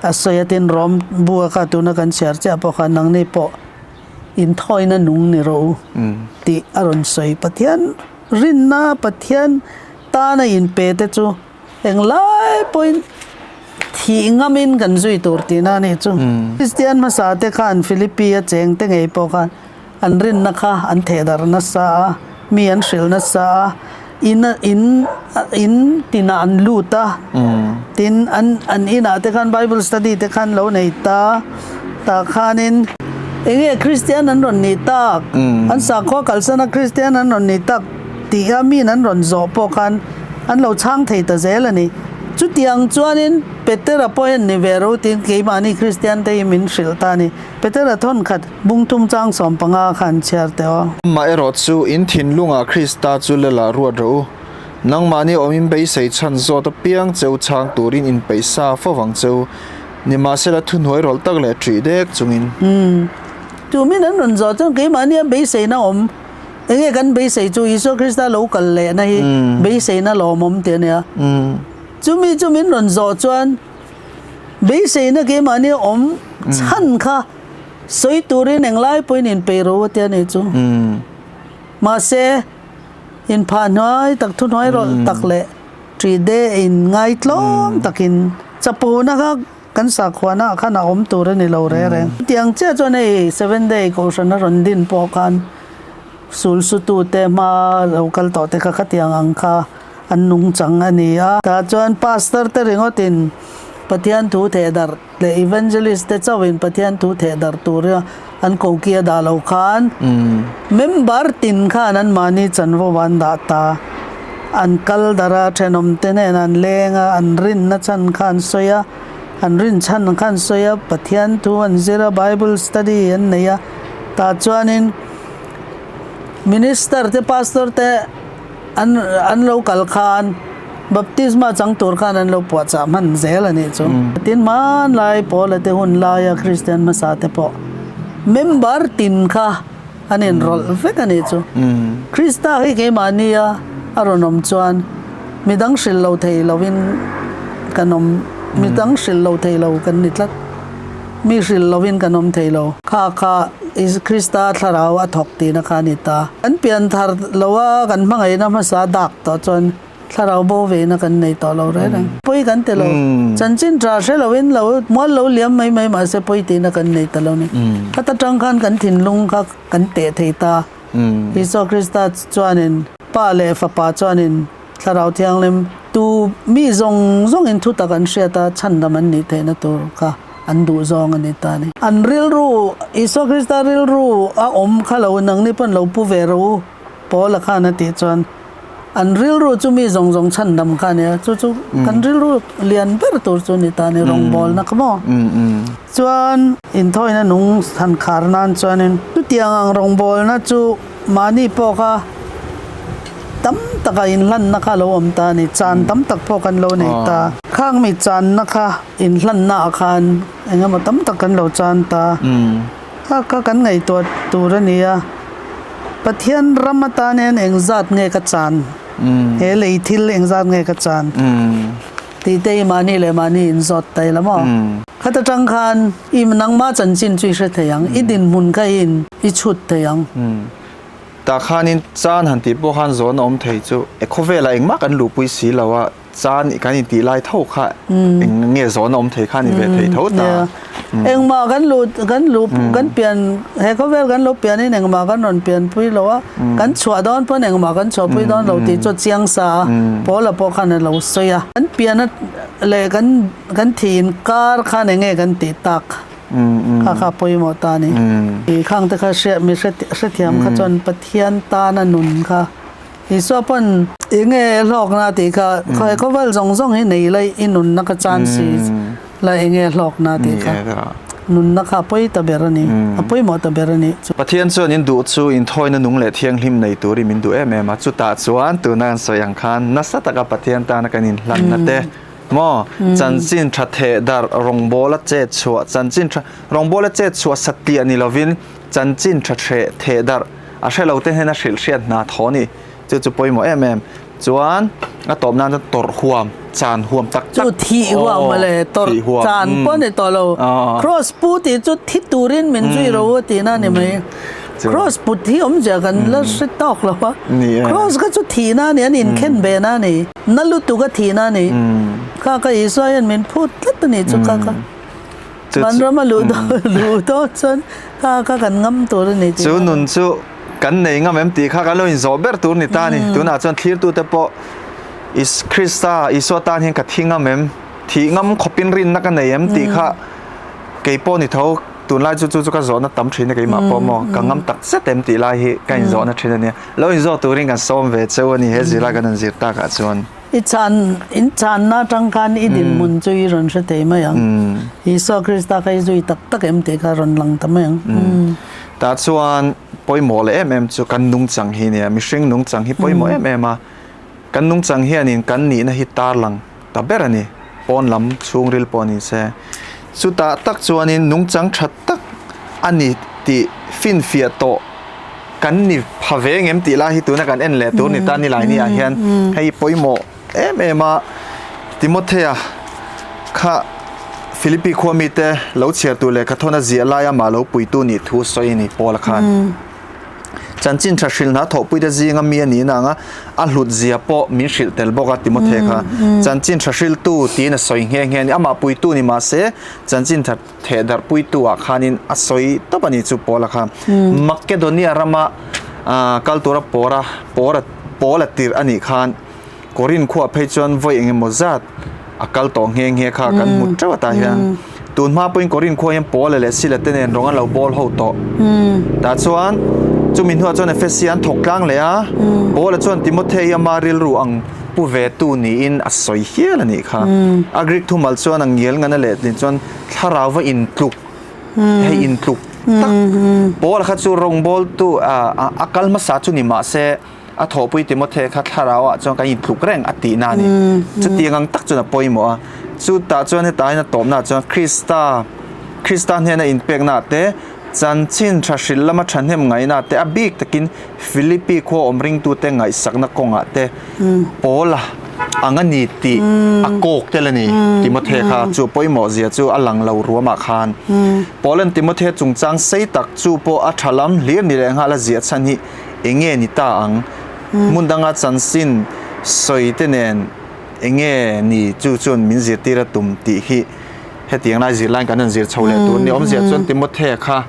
a sawi a tin Rom bu a kha tuna kan chhiar chiah pawh khan nangni pawh inthawina nung ni rawh u tih a rawn sawi. Pathian rinna Pathian tana inpe te chu englai pawhin thih ngamin kan zui tur tihna a nih chu. Kristian hmasa te khan Philippi a cheng te ngei pawh khan an rinna kha an thehdarh nasa a, mi an hrilh nasa a, in in in tinah an lut a, tin an an inah te khan bible study te khan lo nei ta, tah khanin eng nge Kristian an rawn nih tak, an sakhua kalsana Kristian an rawn nih tak tih a min an rawn zawh pawh khan an lo chhang thei ta zel a ni. Chutiang chuanin Petera pawh hian ni ve ro tiin keimahni Kristian te hi min hrilh ta a ni. Petera thawn khat Bungtum chang 15 khan chhiar teh aw. Amaherawh chu in thinlungah Krista chu lelah ruat rawh u. Nangmahni awmin beisei chhan zawt apiang cheu chhang turin inpeih sa fo vang cheu. Nimahsela thuhnuai rawlh tak leh ṭih dek chungin. Umm. Tumin an rawn zawh chuan keimahnia beiseina awm. Enge kan beisei chu Isua Krista lo kal lehna hi beiseina lawmawm tih a nia. Chumi chu min rawn zawh chuan beiseina keimahnia awm chhan kha Sawi turin englai pawhin inpeih ro a tia nih chu. Mahse, inphah hnuai tak, thuhnuai rawlh tak leh ṭih de in ngaitlawm takin chapona kha kan sakhuana ah khan a awm tur a ni lo reng reng. Tiang chiah chuan hei Seven Day Kohhran a rawn din pawh khan sul sutute hma lo kal tawh te kha khatiang ang kha an nungchang a ni a. Tah chuan Pastor te ringawtin Pathian thu thehdarh leh Evangelist te chauhin Pathian thu thehdarh tura an koki a dah lo khan member tin khan anmahni chanvo an dah ta. An kal darh a, thenawm te nen an leng a, an rinna chhan kha an sawi a, an rin chhan kha an sawi a, Pathian thu an zir a, Bible study an nei a. Tah chuanin Minister te Pastor te an an lo kal khan. Baptisma chang tur khan an lo puahchah hman zel a nih chu. Tin, hmanlai Paula te hun laia Kristian hmasa te pawh member tin kha an inrawlh vek a nih chu. Krista hi keimahnia a rawn awm chuan midang hrilh lo thei lovin kan awm, midang hrilh lo thei lo kan ni tlat. Mi hrilh lovin kan awm thei lo. Kha kha Krista thlarau a thawk tihna kha a ni ta. Kan pian thar lo a, kan hmangaihna hmasa dak tawh chuan thlarau bo veina kan nei tawh lo reng reng. Pawi kan ti lo. Chanchin tha hre lovin lo mual lo liam mai mai mahse pawi tihna kan nei ta lo ni. Khata tang khan kan thinlung kha kan teh thei ta. Isua Krista chuanin Pa leh Fapa chuanin Thlarau Thianghlim tu mi zawng zawngin thutak an hriat a, chhandam an nih theihna tur kha an duh zawng a ni ta a ni. An rilru, Isua Krista rilru a awm kha lo nangni pawn lo pu ve rawh u, Paula khan a tih chuan an rilru chu mi zawng zawng chhandam kha a ni a, chu chu kan rilru lian ber tur chu a ni ta a ni, rawngbawlna kha maw? Chuan inthawina nung han khar nan chuanin chutiang ang rawngbawlna chu Mahni pawh kha tam taka inhlanna kha a lo awm ta a ni. Chan tam tak pawh kan lo nei ta. Khang mi channa kha inhlanna ah khan eng emaw tam tak kan lo chan ta. Kha kha kan ngaihtuah tur a ni a. Pathian ram atan hian engzat nge ka chan? He lei thil engzat nge ka chan? Tih te hi mahni leh mahni inzawt ta ila maw? Khat atang khan i nangma chanchin chu i hre thei ang, i dinhmun kha i in i chhut thei ang. Tah khanin chan han tih pawh khan zawn a awm thei chu e khawvelah engmah kan luhpui si lo a, chan kan intih lai tho kha eng nge zawn a awm thei kha ni ve thei tho ta. Engmah kan luh kan luh kan pian he khawvel kan lo pianin engmah kan rawn pianpui lo a, kan chhuah dawn pawn engmah kan chhuahpui dawn lo tih chu a chiang sa a, Paula pawh khan a lo sawi a. Kan pian leh kan kan thih inkar khan eng nge kan tih tak kha kha pawimawh ta a ni. I khang te kha hriat mi hrethiam kha chuan Pathian tana nun kha Isua pawn eng nge hlawkna tih kha khawi khawvel zawng zawng hi nei la i nunna kha chan si la eng nge hlawkna tih kha nunna kha a pawi ta ber a ni a pawimawh ta ber a ni. Pathian chuan in duh chu inthawina nung leh thianghlim nei turin min duh em em a, chutah chuan tuna kan sawi ang khan nasa taka Pathian tana kan inhlanna te maw chanchin tha theh darh rawngbawla chet chhuah chanchin tha rawngbawla chet chhuah satliah ni lovin chanchin tha hreh theh darh A hre lo te hnena hrilh hriat hna thaw a ni. Chu chu pawimawh em em. Chuan a tawp nan chuan tawrh huam, chan huam tak tak. Chu thih huam mawle, tawrh chan pawh a ni tawh lo. Cross pu tih chu thi turin min zui ro a tihna a ni mai. Cross put hi awmzia kan la hre tawk lo a. Cross kha chu thihna a ni, an inkhen ve na a ni. Na lutuk a thihna a ni. Kha kha Isua hian min phut tlat a ni chu kha kha. Vanram a luh dawn luh dawn chuan kha kha kan ngam tur a ni tih Chu nun chu kan nei ngam em tih kha kan lo inzawh ber tur ni ta a ni. Tunah chuan thlirtute pawh Is Krista Isua tan hian ka thi ngam em? Thih ngam khawpin rinna ka nei em tih kha kei pawh ni tho tunlai chu chu chu ka zawhna tam thin a keimah pawh maw ka ngam tak zet em tih lai hi ka inzawhna thin a nia. Lo inzawh turin kan sawm ve cheu a ni he zirlai kan han zir takah chuan. I chan, in channa atang khan i dinhmun chu i rawn hre thei mai ang. Isua Krista kha i zui tak tak em tih kha rawn lang ta mai ang. Tah chuan pawimawh leh em em chu kan nungchang hi nia, mihring nungchang hi pawimawh em em a. Kan nungchang hianin kan nihna hi tarlang ta ber a ni, pawn lam chhungril pawh ni se. Chutah tak chuanin nungchang tha tak a ni tih finfiah tawh Kan ni pha ve ngem tih lai hi tuna kan en leh tur ni ta nilai ni ah hian hei pawimawh em em a Timothea kha Philippi khua mite lo chhiar tur lehkha thawn a ziah laia mah lo puitu nih thu sawi a ni Paula khan. Chanchin tha hrilh hna thawhpuite zinga mi a nih na anga a hlut zia pawh min hrilh tel bawk a Timothea kha chanchin tha hriltu tiin a sawi nghe nghe a ni amah puitu ni mahse chanchin tha Thehdarh puitu ah khanin a sawi tawp a ni chu Paula kha. Makedonia rama kal tura pawra pawra Paula tirh a nih khan Korin khuah phei chuan vawi eng emaw zat a kal tawh nghe nghe kha kan hmu teuh atah hian. Tun hma pawhin Korin khuah hian Paula leh Sila te nen rawng an lo bawl ho tawh. Tah chuan chumi hnuah chuan Efesia an thawk tlang leh a, Paula chuan Timothea hi ama rilru ang pu ve tu niin a sawi hial a nih kha. A Greek thumal chuan a ngial ngan a letlin chuan thlarau va intluk, hei intluk tak Paul kha chu rawngbawltu a kal hmasa chu ni mahse. A thawhpui Timothea kha thlarauah chuan kan intluk reng a tihna a ni. Chutiang ang tak chuan a pawimawh a. Chutah chuan hetah hian a tawpnaah chuan Krista, Krista hnena inpeknaah te, chanchin tha hrilh lama thahnem ngaihnaah te, a bik takin Philippi khua awm ringtute ngaihsakna kawngah te Paula ang a ni tih a kawk tel a ni. Timothea kha chu pawimawh zia chu a lang lo ruamah khan. Paula'n Timothea chungchang sei tak chu pawh a tha lam hlir ni leh nghal a ziah chhan hi enge ni ta ang? Hmun danga chanchin sawi te nen enge ni chu chuan min zirtir a tum tih hi hetiang lai zirlaiin kan han zir chho leh tur ni. Awmzia chuan Timothea kha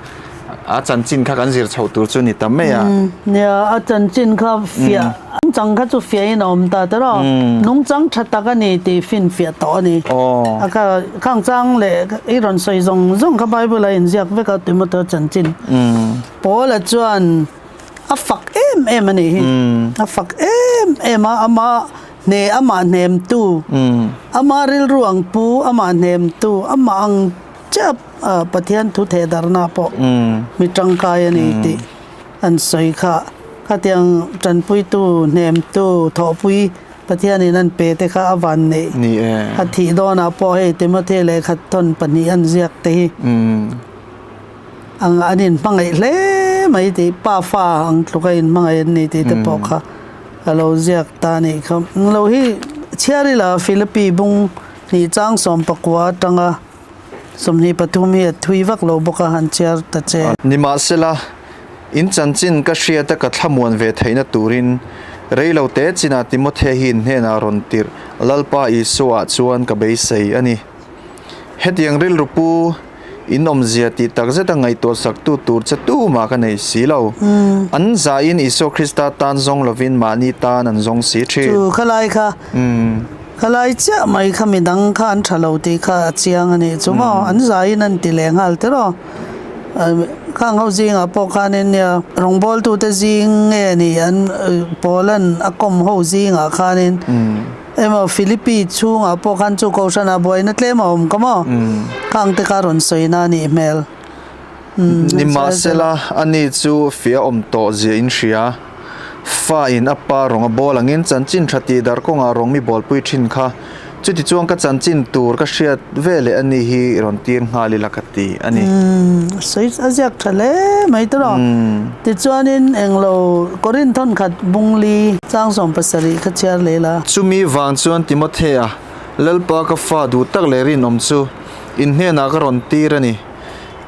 a chanchin kha kan zir chho tur chu ni ta mai a. Nia, a chanchin kha fiah, an chang kha chu fiahin a awm ta tawh a, nungchang tha tak a ni tih finfiah tawh a ni. A kha khangchang leh i rawn sawi zawng zawng kha Bible a inziak vek a Timothea chanchin. Paula chuan a fak em em a nih hi, a fak em em a, ama hne amah hnemtu, ama rilru ang pu amah hnemtu, amah ang chiah Pathian thu theh darhna pawh mi tangkai a ni tih an sawi kha. Khatiang tanpuitu, hnemtu, thawhpui Pathianin an pe te kha a van neih. A thih dawnah pawh hei Timothy lehkha thawn pahnih an ziak te hi. Ang an inhmangaih hle mai tih pa fa ang tluk a inhmangaih an ni tih te pawh kha a lo ziak ta a nih kha. Lo hi chhiar ila Philippi bung hnih chang 14 atanga 23 hi a thui vak lo bawk a han chhiar ta che. Nimahsela, in chanchin ka hriat a ka thlamuan ve theihna turin reilo te chinah Timothea hi in hnenah rawn tirh Lalpa Isua chuan ka beisei a ni. Hetiang rilru pu in awmzia tih takzet a ngaihtuah saktu tur che tumah ka nei si lo. An zahin Isua Krista tan zawng lovin mahni tan an zawng si thin. Chu khalai kha, khalai chiah mai kha midang kha an tha lo tih kha a chiang a nih chu maw? An zahin an ti leh nghal tiraw? Khang ho zingah pawh khanin nia rawngbawltute zing nge ni an Paula'n a kawm ho zingah khanin Emaw Philippi chhungah pawh khan chu Kohhranah buaina tlem a awm ka maw? Khang te kha rawn sawina a nih hmel. Nimahsela, ani chu fia awm tawh zia in hria. Fa in a pa rawng a bawl angin chanchin tha tih dar kawngah rawng mi bawlpui thin kha. Chutichuan ka chanchin tur ka hriat ve leh ani hi rawn tir nghal ila ka ti a ni. Sawi a ziak tha hle mai tawh. Tichuanin englo Korinth thawnkhat bungli chang 70 kha chhiar leh la. Chumi vang chuan Timothea, Lalpa ka fa duh tak leh rinawm chu in hnenah ka rawn tir a ni.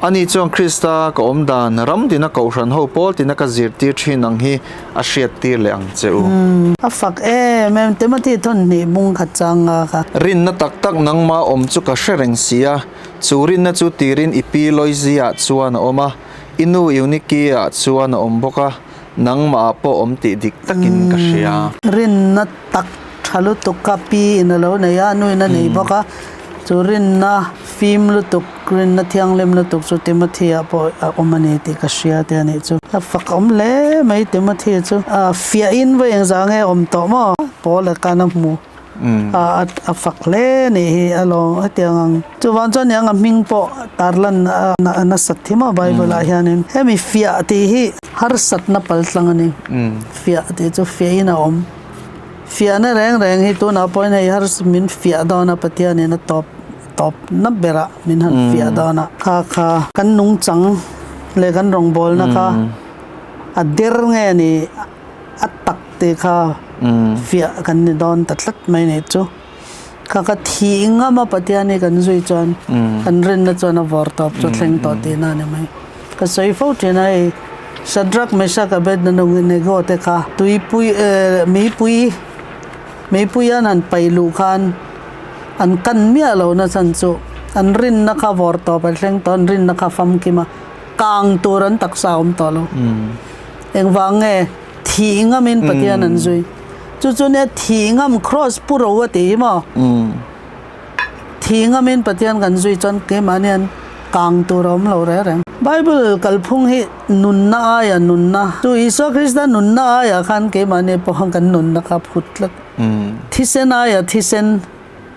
Ani chuan Krista ka awm dan ram tina kohhran ho pawl tina ka zirtir thin ang hi a hriattir leh ang che u. A fak em em, Timothy thawn hnih bung khat chang nga kha. Rinna tak tak nangma awm chu ka hre reng si a, chu rinna chu tirin i pi Loisia chuan a awm a, i nu Eunike ah chuan a awm bawk a, nangmah ah pawh awm tih dik takin ka hria. Rinna tak tha lutuk kha pi in a lo nei a, nu in a nei bawk a, chu rinna fim lutuk, rinna thianghlim lutuk chu Timothy ah pawh a awm a ni tih ka hria te a nih chu. A fak awm hle mai Timothy chu, fiahin vawi engzah nge awm tawh maw? Paul a kan a hmu. A a fak hle a nih hi a lawm hetiang ang. Chuvang chuan niang a hming pawh tarlan a nasat hi maw Bible ah hianin hemi fiah tih hi harsatna pal tlang a ni. Fiah tih chu fiahin a awm. Fiahna reng reng hi tunah pawhin hei hars min fiah dawn a Pathianin a tawp tawp na berah min han fiah dawn a. Kha kha kan nungchang leh kan rawngbawlna kha a der nge ni a tak te kha fiah kan ni dawn ta tlat mai nih chu. Kha ka thih ngam a Pathian hi kan zui chuan kan rinna chuan a vawr tawp chu thleng tawh tihna a ni mai. Ka sawi fo thin a hei Shadrach, Meshach, Abednego te kha tuipui meipui meipui an han paih luh khan an kan miah lo na chhan chu an rinna kha vawr tawp a thleng tawh an rinna kha famkim a kang tur an taksa a awm tawh lo. Engvang nge thih ngamin Pathian an zui. Chu chu nia thih ngam cross pu ro a tih hi maw? Thih ngamin Pathian kan zui chuan keimahni an kang tur a awm lo reng reng. Bible kalphung hi nunna aia nunna chu Isua Krista nunna aia khan keimahni pawh kan nunna kha phut tlat. Thisen aia thisen,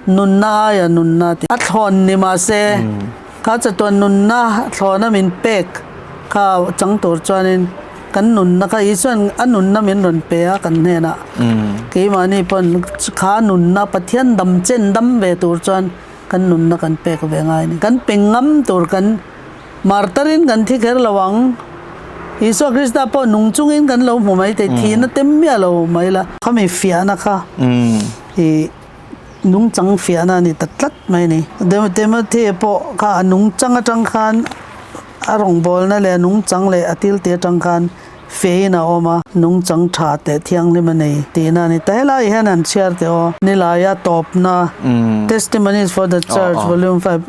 nunna aia nunna tih a thlawn ni mahse kha chatuan nunna thlawna min pek kha chang tur chuanin. Kan nunna kha Isua'n a nunna min rawn pe a kan hnenah. Keimahni pawn kha nunna Pathian dam chen dam ve tur chuan kan nunna kan pek ve ngai a ni. Kan pe ngam tur kan martarin kan thi kher lo ang. Isua Krista pawh nung chungin kan lo hmu mai thei, thihna tem miah lo mai la. Khami fiahna kha i nungchang fiahna a ni ta tlat mai a ni. Timothy pawh kha a nungchang atang khan a rawngbawlna leh a nungchang leh a tilte atang khan fein a awm a, nungchang tha teh thianghlim a nei tihna a ni. Ta helai hian han chhiar teh aw, Nilaia tawpna, Testimonies for the Church, Volume 5,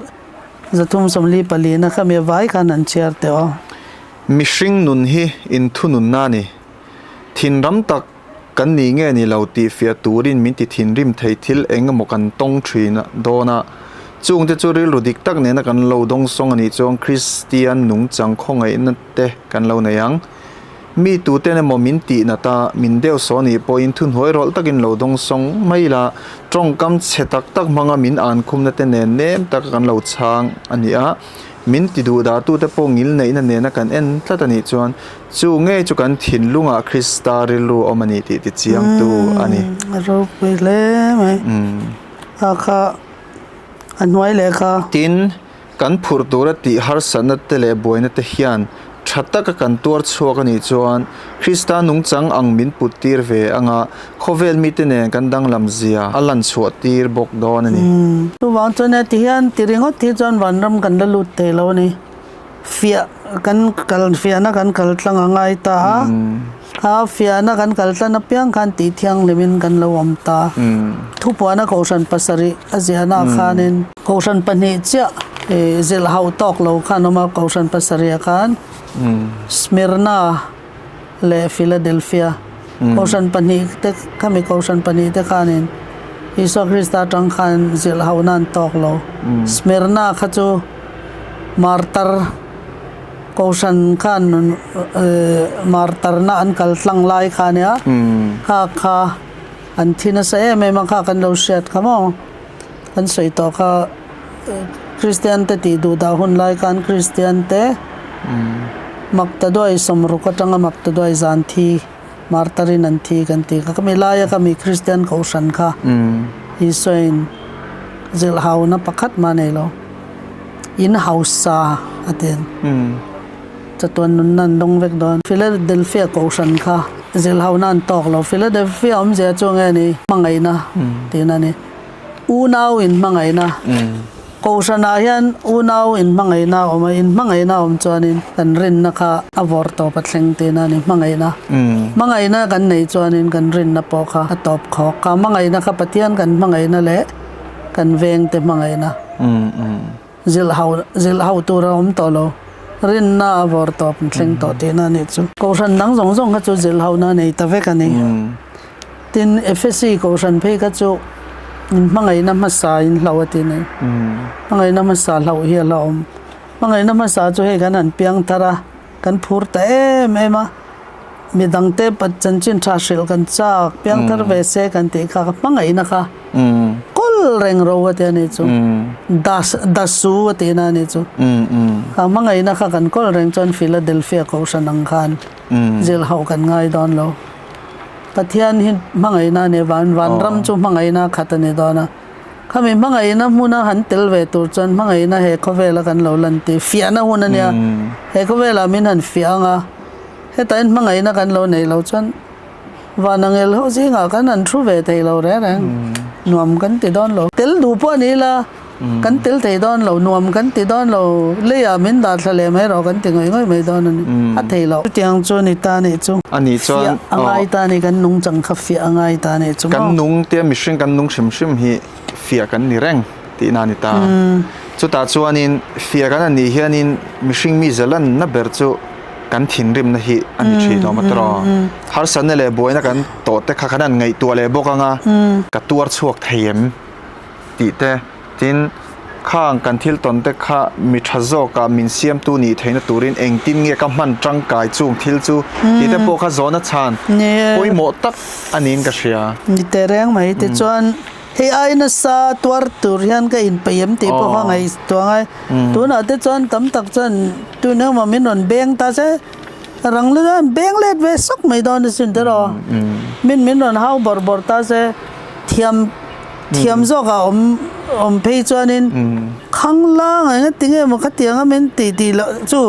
344 na khami vai khan han chhiar teh aw. Mihring nun hi inthununna a ni. Thinram tak kan ni nge ni lo tih fiah turin min ti thinrim thei thil eng emaw kan tawng thin dawn a. Chungte chu rilru dik tak nena kan lo dawngsawng a nih chuan Kristian nungchang khawngaihna te kan lo nei ang. Mi tuten emaw min tih nat a, min deuh saw nih pawhin thuhnuai rawlh takin lo dawngsawng mai ila, tawngkam chhe tak tak hmanga min ankhumna te nen nem taka kan lo chhang a ni a. Min ti duh dahtute pawh ngilneihna nena kan en tlat a nih chuan Chu ngei chu kan thinlungah Krista rilru awm a ni tih ti chiangtu a ni. A ropui hle mai. A kha a hnuai leh kha. Tin, kan phurh tura tih harsatna te leh buaina te hian tha taka kan tuar chhuak a nih chuan Krista nungchang ang min put tir ve anga khawvel mite nen kan danglam zia a lan chhuah tir bawk dawn a ni. Chuvang chuan heti hian ti ringawt hi chuan vanram kan la lut thei lo a ni. Fiah kan kal fiahna kan kal tlang a ngai ta a, kha fiahna kan kal tlan apiang khan tih thianghlimin kan lo awm ta. Thupuana Kohhran pasarih a ziahnaah khanin Kohhran pahnih chiah zilh hauh tawk lo khan awm a, Kohhran pasarihah khan Smyrna leh Philadelphia Kohhran pahnih te khami Kohhran pahnih te khanin Isua Krista atang khan zilh hauhna an tawk lo. Smyrna kha chu Martar Kohhran khan martarna an kal tlang lai kha ania, kha kha an thi nasa em em a, kha kan lo hriat kha maw? Kan sawi tawh kha Kristian te tih duh dah hun lai khan Kristian te Maktaduai sawmruk atanga Maktaduai zan thi martarin an thi kan tih kha. Khami laia khami Kristian Kohhran kha Isuain zilhhauna pakhat mah nei lo. In hausa a ti ang. Chatuan nunna an dawng vek dawn. Philadelphia Kohhran kha zilhhauna an tawk lo. Philadelphia awmzia chu nge ni? Hmangaihna tihna a ni. Unau inhmangaihna. Kohhranah hian unau inhmangaihna a awm a, inhmangaihna a awm chuanin kan rinna kha a vawr tawp a thleng tihna a ni. Hmangaihna. Hmangaihna kan neih chuanin kan rinna pawh kha a tawp khawk. Kha hmangaihna kha Pathian kan hmangaihna leh kan vengte hmangaihna. Zilh hau zilh hauh tur a awm tawh lo. Rinna a vawr tawp an thleng tawh tihna a nih chu. Kohhran dang zawng zawng kha chu zilh hauhna a nei ta vek a ni. Tin, Efesi kohhran phei kha chu in hmangaihna hmasa in hloh a ti nei. Hmangaihna hmasa hloh hi a la awm. Hmangaihna hmasa chu hei kan han piang thar a, kan phur ta em em a. Midangte chanchin tha hrilh kan chak, piang thar ve se kan tih kha hmangaihna kha kawl reng ro a ti a nih chu. Das dasu a tihna a nih chu. Kha hmangaihna kha kan kawl reng chuan Philadelphia kohhran ang khan zilh hauh kan ngai dawn lo. Pathian hi hmangaihna a ni van vanram chu hmangaihna a khat a ni dawn a. Khami hmangaihna hmuna han tel ve tur chuan hmangaihna he khawvela kan lo lan tih fiahna hun a nia. He khawvelah min han fiah ang a, hetah hian hmangaihna kan lo neih loh chuan van angel ho zingah kan han thu ve thei lo reng reng. Nuam kan ti dawn lo. Tel duh pawh a ni ila kan tel thei dawn lo, nuam kan ti dawn lo, leiah min dah thla leh mai rawh kan ti ngawih ngawih mai dawn a ni. A thei loh. Chutiang chu ni ta nih chu. A nih chuan Fiah a ngai ta a ni, kan nungchang kha fiah a ngai ta a nih chu maw? Kan nung tia mihring kan nung hrim hrim hi fiah kan ni reng tihna a ni ta. Chutah chuanin fiah kan anih hianin mihring mi zalanna ber chu kan thinrimna hi a ni thin awm a tawh. Harsatna leh buaina kan tawh te kha kan han ngaihtuah leh bawk ang a, ka tuar chhuak thei em? Tih te, tin, khang kan thil tawn te kha mi tha zawkah min siamtu nih theihna turin engtin nge ka hman tangkai chung thil chu tih te pawh kha zawhna chhan pawimawh tak a niin ka hria. Ni teh reng mai tichuan hei ai nasa tuar tur hian ka inpeih em tih pawh kha ngaihtuah ngai. Tunah te chuan tam tak chuan tun engmaw min rawn beng ta che. Rang la chuan beng let ve sawk mai dawn asin tiraw. Min min rawn hau bawrh bawrh ta se thiam thiam zawk ah awm awm phei chuanin khang la ngai nga tinge maw khatiang a min tih tih loh chu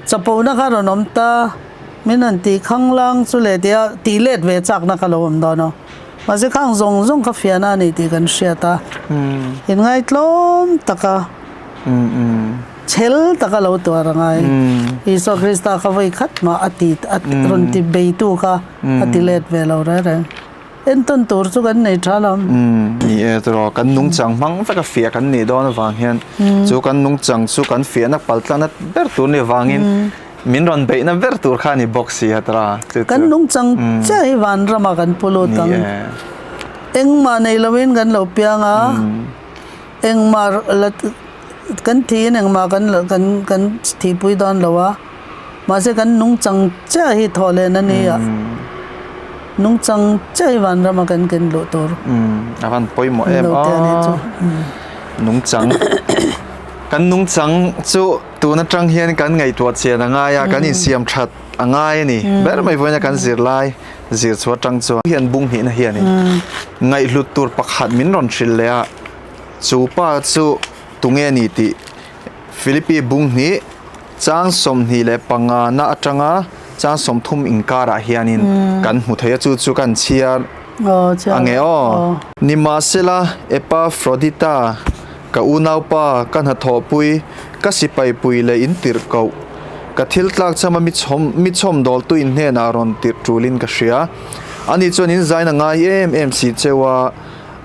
chapona kha rawn awm ta min han tih khang lang chu leh tih a tih let ve chakna kha lo awm dawn a mahse khang zawng zawng kha fiahna a ni tih kan hriat a inngaihtlawm taka. Chhel taka lo tuar a ngai. Isua Krista kha vawi khat mah a ti a rawn ti beitu kha a ti let ve lo reng reng. Entawn tur chu kan nei tha lo. Ni e tiraw, kan nungchang hmang veka fiah kan nih dawn avang hian chu kan nungchang chu kan fiahna paltlana ber tur ni avangin min rawn beihna ber tur kha a ni bawk si a tira. Kan nungchang chiah hi vanramah kan pu lut ang. Engmah nei loin kan lo piang a. Engmah la kan thiin engmah kan kan kan thihpui dawn lo a, mahse kan nungchang chiah hi thawh lehna ni a, nungchang chiah hi vanrama kan ken luh tur. A van pawimawh em a, nungchang kan nungchang chu tun atang hian kan ngaihtuah chian a ngai a, kan insiam that a ngai a ni ber mai vawiin a kan zirlai. Zir chhuah atang chuan hian bung hnihna hianin ngaihhlut tur pakhat min rawn hrilh leh a, chu pa chu tunge ni tih Philippi bung hnih chang 25 na atanga chang 30 inkarah hianin kan hmu thei a, chu chu kan chhiar ange aw. Nimahsela Epafrodita ka unaupa ka hnathawhpui ka sipai pui leh in tirh koh. Ka thil tlak chama mi chhawm mi chhawm dawltu in hnenah rawn tirh tulin ka hria. Ani chuan in zain a ngai em em si cheu a,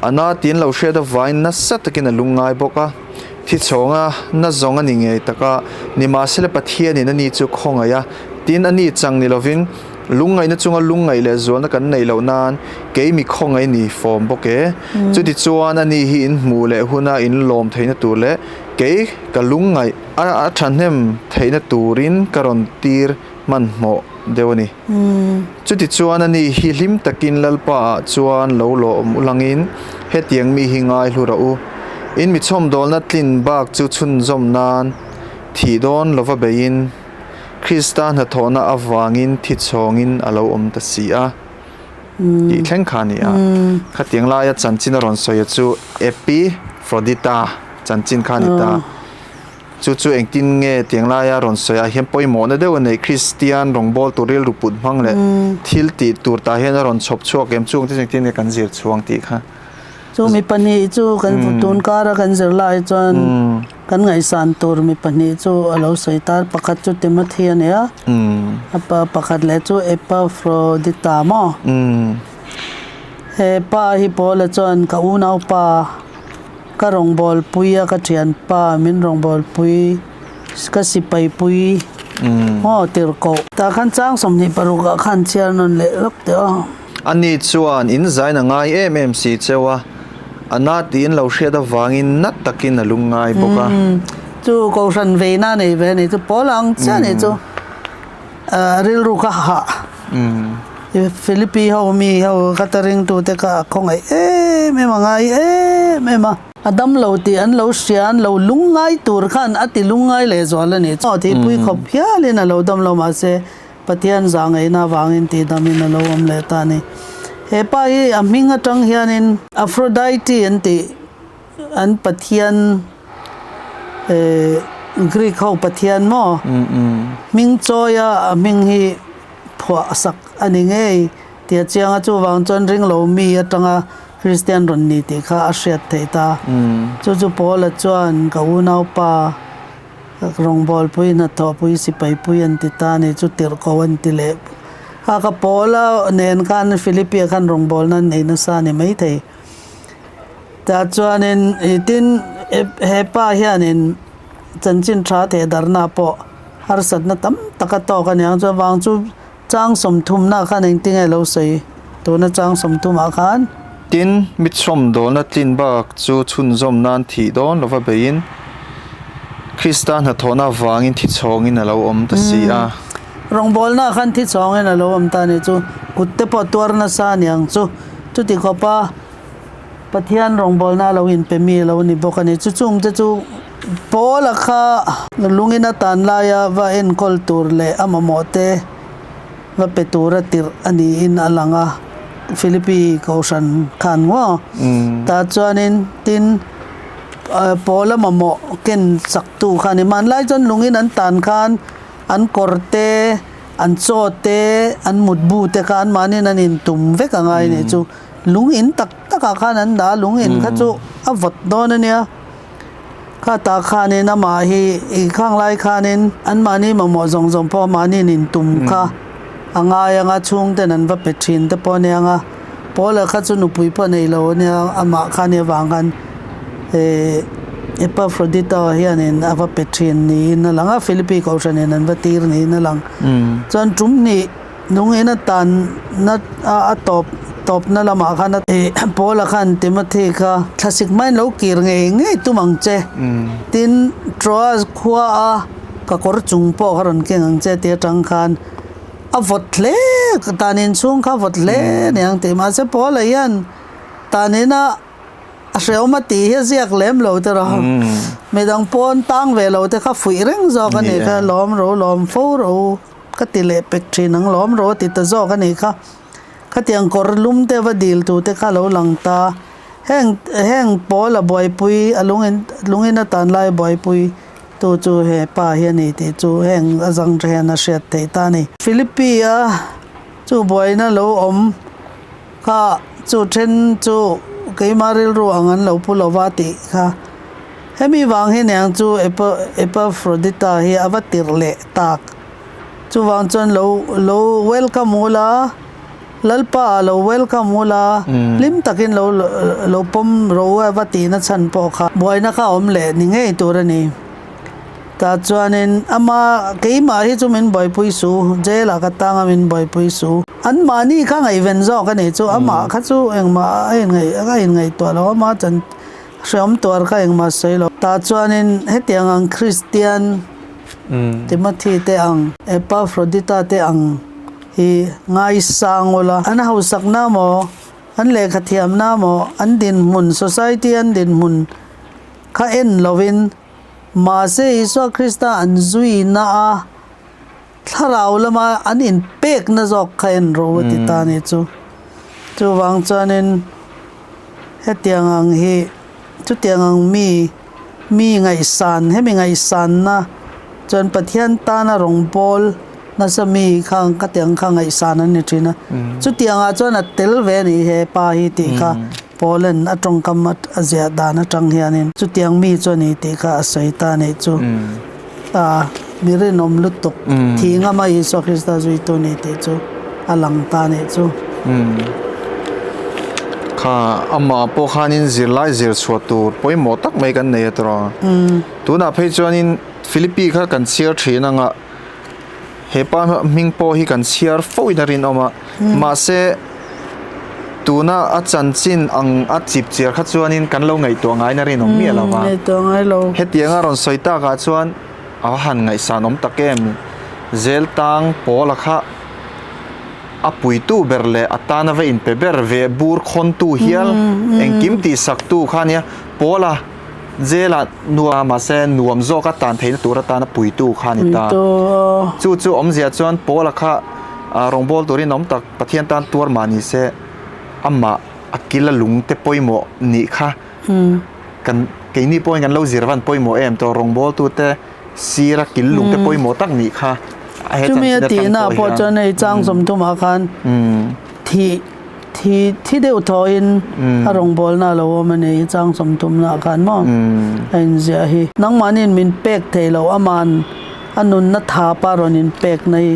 a na tin lo hriat avain nasa takin a lungngai bawk a. Thi chhawnga na zawng a ni ngei tak a, nimahsela Pathianin ani chu khawngaih a, tin ani chang ni lovin lungngaihna chunga lungngaih leh zualna kan neih loh nan kei mi khawngaih ni fawm bawk e. Chutichuan ani hi in hmuh leh huna in lawm theihna tur leh kei ka lungngaih A thahnem theihna turin ka rawn tir hmanhmawh deuh a ni. Chutichuan ani hi hlim takin Lalpa ah chuan lo lawm ulangin hetiang mi hi ngai hlu rawh u. In mi chhawmdawlna tlin bak chu chhunzawm nan thih dawn lova beiin Krista hnathawhna avangin thi chhawngin a lo awm ta si a tih thleng kha a ni a. Khatiang laia chanchin a rawn sawi a chu Epifrodita chanchin kha a ni ta. Chu chu engtin nge tiang laia rawn sawi ah hian pawimawhna deuh a nei Kristian rawngbâwl tur rilru put hmang leh thil tih tur tah hian a rawn chhawp chhuak em chung te chu engtin nge kan zir chhuang tih kha. Chu mi pahnih chu kan tun kara kan zir lai chuan kan ngaihsan tur mi pahnih chu a lo sawi ta pakhat chu Timothy a ni a, a pakhat leh chu Epafrodita maw? He pa hi Paula chuan ka unaupa. Ka rawngbawlpui a ka thianpa min rawngbawlpui ka sipaipui maw tirhkoh. Tah khan chang 26 ah khan chhiar nawn leh lawk teh aw. Ani chuan in zain a ngai em em si cheu a, a na tiin lo hriat avangin na takin a lungngai bawk a. Chu kohhran veina nei ve a ni chu pawl ang chiah a ni chu rilru ka hah. Philippi ho mi ho ka ta ringtute kha a khawngaih em em a ngai em em a. A dam lo tih an lo hria an lo lungngai tur khan a ti lungngai leh zual a ni. Chaw thihpui khawp hialin a lo dam lo mahse Pathian zahngaihna avangin tihdamin a lo awm leh ta a ni. He pa hi a hming atang hianin Aphrodite an tih An pathian Greek ho pathian maw hming chawi a a hming hi phuah sak a ni ngei tih a chiang a chuvang chuan ringlo mi atanga Kristian rawn ni tih kha a hriat theih ta. Chu chu Paula chuan ka unaupa rawngbawlpui hnathawhpui sipaipui an ti ta a ni chu tirhkoh an ti leh a ka Paula nen khan Philippi ah khan rawngbawlna an nei nasa a ni maithei. Tah chuanin i tin he pa hianin chanchin tha theh darhna pawh harsatna tam tak a tawk a ni ang chuvang chu chang sawmthumna khan engtin nge lo sawi tuna chang sawmthumah khan. Tin, mi chhawmdawlna tlin bak chu chhunzawm nan thih dawn lova beiin Krista hnathawhna avangin thi chhawngin a lo awm ta si a. Rawngbawlna khan thi chhawngin a lo awm ta a ni chu kut te pawh tuar nasa a ni ang chu chuti khawpa Pathian rawngbawlna a lo inpe mi a lo ni bawk a ni. Chu chungte chu Paula kha lungin a tan laia va enkawl tur leh a mamawh te va pe tura tirh a niin a lang a, Philippi Kohhran khan ngaw tah chuanin tin Paula mamawh ken chaktu kha a ni. Hmanlai chuan lungin an tan khan an kawr te, an chaw te, an mutbu te kha anmahniin an intum vek a ngai a nih chu. Lung in tak takah khan an dah a, lung in kha chu a vawt dawn a nia. Khatah khanin amah hi i khang lai khanin anmahni mamawh zawng zawng pawh mahniin intum kha a ngai ang a, chhungten an va pe thin te pawh a nia ang a, Paula kha chu nupui pawh nei lo a nia, amah kha nia vang khan eh Epafrodito hianin a va pe thin niin a lang a, Philippi kohhranin an va tir niin a lang. Chuan tum hnih Nung in a tanna a tawp tawpna lamah khan a Paula khan Timothy kha thlasik hmain lo kir ngei ngei tum ang che. Tin, Troas khua a ka kawr chung pawh kha rawn keng ang che tih atang khan a vawt hle, tanin chhung kha a vawt hle aniang tih. Mahse Paula hian tanin a A hrehawm a tih hi a ziak lem lo te rawh. Midang pawn tang ve lo te kha fuih reng zawk a nih kha, lawm ro lawm fo ro ka ti leh pek thin ang lawm ro a ti ta zawk a nih kha. Khatiang kawr lum te va dil tu te kha lo lang ta. Heng heng pawl a buaipui a lungin lungin a tan lai buaipui tu chu he pa hi a ni tih chu heng a zang hian a hriat theih ta a ni. Philippi a chu buaina lo awm. Kha chu then chu keimah rilru ang an lo pu lo va tih kha. Hemi vang hi niang chu Epafrodita hi a va tirh leh tak. Chuvang chuan lo lo welcome ula, Lalpa ah lo welcome ula, hlim takin lo lo pawm ro a va tihna chhan pawh kha buaina kha a awm leh ni ngei tur a ni. Tah chuanin ama keimah hi chu min buaipui su, jail ah ka tang a min buaipui su. Anmahni kha ngaihven zawk a nih chu, amah kha chu engmah a inngaih a inngaihtuah lo, ama chan hreawm tuar kha engmah sawi lo. Tah chuanin hetiang ang Kristian Timothy te ang, Epafrodita te ang hi ngaisang ula, an hausakna maw, an lehkha thiamna maw, an dinhmun, society an dinhmun kha en lovin, Mahse, Isua Krista an zuina a thlarau lama an inpekna zawk kha en ro a ti ta a nih chu. Chuvang chuanin hetiang ang hi chutiang ang mi mi ngaihsan hemi ngaihsanna chuan Pathian tana rawngbâwl nasa mi kha khatiang kha ngaihsan an ni ṭhin a. Chutiangah chuan a tel ve a nih he pa hi tih kha. Poland a tawngkam a ziah dan atang hianin chutiang mi chu a ni tih kha a sawi ta a nih chu. A mi rinawm lutuk thih ngama Isua Krista zuitu a ni tih chu a lang ta a nih chu. Kha amah pawh khanin zirlai zir chhuah tur pawimawh tak mai kan nei a tawh a. Tunah phei chuanin Philippi kha kan chhiar thin anga He pa hming pawh hi kan chhiar fo in a rinawm a, mahse tuna a chanchin ang a chip chiar kha chuanin kan lo ngaihtuah ngaiin a rinawm miah lo va. Hetianga rawn sawi takah chuan a va han ngaihsan awm tak em? Zel tang Paula kha a puitu ber leh a tana va inpe ber ve bur khawntu hial engkim tihsaktu kha a nia. Paula. Jail-ah nuam mahse nuam zawka tan theihna tur atana puitu kha a ni ta. Chu chu awmzia chuan Paula kha rawngbâwl turin awm tak Pathian tan tuar mah ni se amah a kila lungte pawimawh nih kha kan keini pawhin kan lo zir van pawimawh em tawh rawngbâwltute sira kil lungte pawimawh tak nih kha he Chumi a tihna pawh chuan hei chang sawmthumah khan thih Thi thi deuh thawhin a rawngbawlna a lo awm a ni hi chang sawmthumna ah khan maw a inziah hi. Nangmahniin min pek thei lo aman a nunna thapa rawn inpek na hi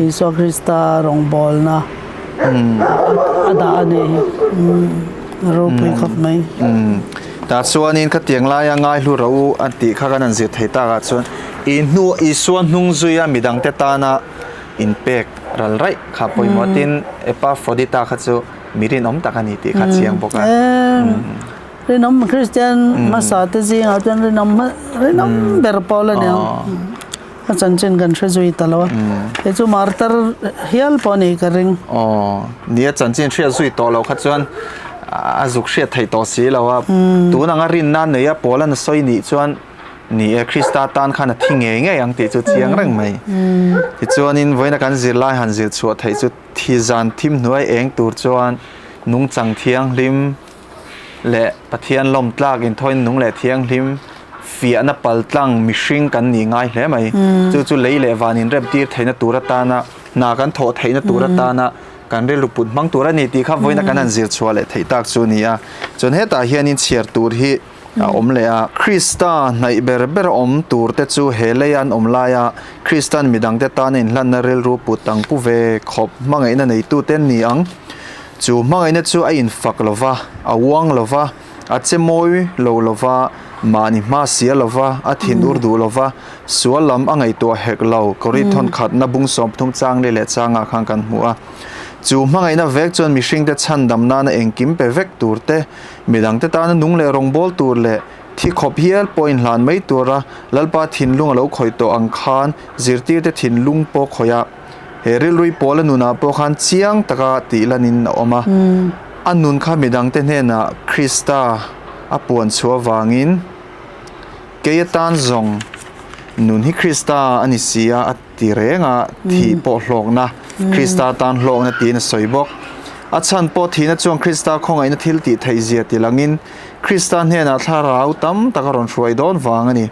Isua Krista rawngbawlna a dah a nih hi a ropui khawp mai. Tah chuanin khatiang laia ngaihlu ro u a tih kha kan han zir thei takah chuan i hnu Isua hnung zuia midangte tana Inpek ral raih kha pawimawh tin Epafrodita kha chu mi rinawm tak a ni tih kha chiang bawk a. Rinawm Kristian hmasa te zingah chuan rinawm rinawm ber pawl a ni ang. A chanchin kan hre zui ta lo a. Kei chu martar hial pawh a nih ka ring. Aw, ni a chanchin hriat zui tawh loh kha chuan a zuk hriat theih tawh si lo a. Tun anga rinna neia pawl a na sawi nih chuan. Ni e, Krista tan khan a thi ngei ngei ang tih chu chiang reng mai. Tichuanin vawiina kan zirlai han zir chhuah theih chu thi zan thim hnuai eng tur chuan nungchang thianghlim leh Pathian lawm tlak inthawiin nung leh thianghlim fiahna paltlang mihring kan nih ngai hle mai. Chu chu lei leh van inrem tir theihna tur atana hna kan thawh theihna tur atana kan rilru put hmang tur a ni tih kha vawiina kan han zir chhuah leh theih tak chu a ni a. Chuan hetah hianin chhiar tur hi a awm leh a. Krista hnaih ber ber awm tur te chu he leia an awm laia Kristan midangte tana inhlanna rilru put ang pu ve khawp hmangaihna neitute an ni ang. Chu hmangaihna chu a infak lo va, a uang lo va, a che mawi lo lo va, mahni hma sia lo va, a thin ur duh lo va, sual lam a ngaihtuah hek lo, Korinth thawnkhatna bung 30 chang leh leh changah khan kan hmu a. Chu hmangaihna vek chuan mihringte chhandam nana engkim pe vek tur te, Midangte tana nung leh rawngbâwl tur leh thi khawp hial pawh inhlan mai tura Lalpa thinlung a lo khawih tawh ang khan zirtirte thinlung pawh khawih a, he rilrui pawla nunah pawh khan chiang taka tih lanin a awm a. A nun kha midangte hnenah Krista a puan chhuah avangin, Kei atan zawng nun hi Krista a ni si a, a ti reng a, thih pawh hlawkna, Krista tan hlawkna tiin a sawi bawk. A chhan pawh thihna chuan Krista khawngaihna thil tih theih zia ti langin Krista hnenah thlarau tam tak a rawn hruai dawn vang a ni.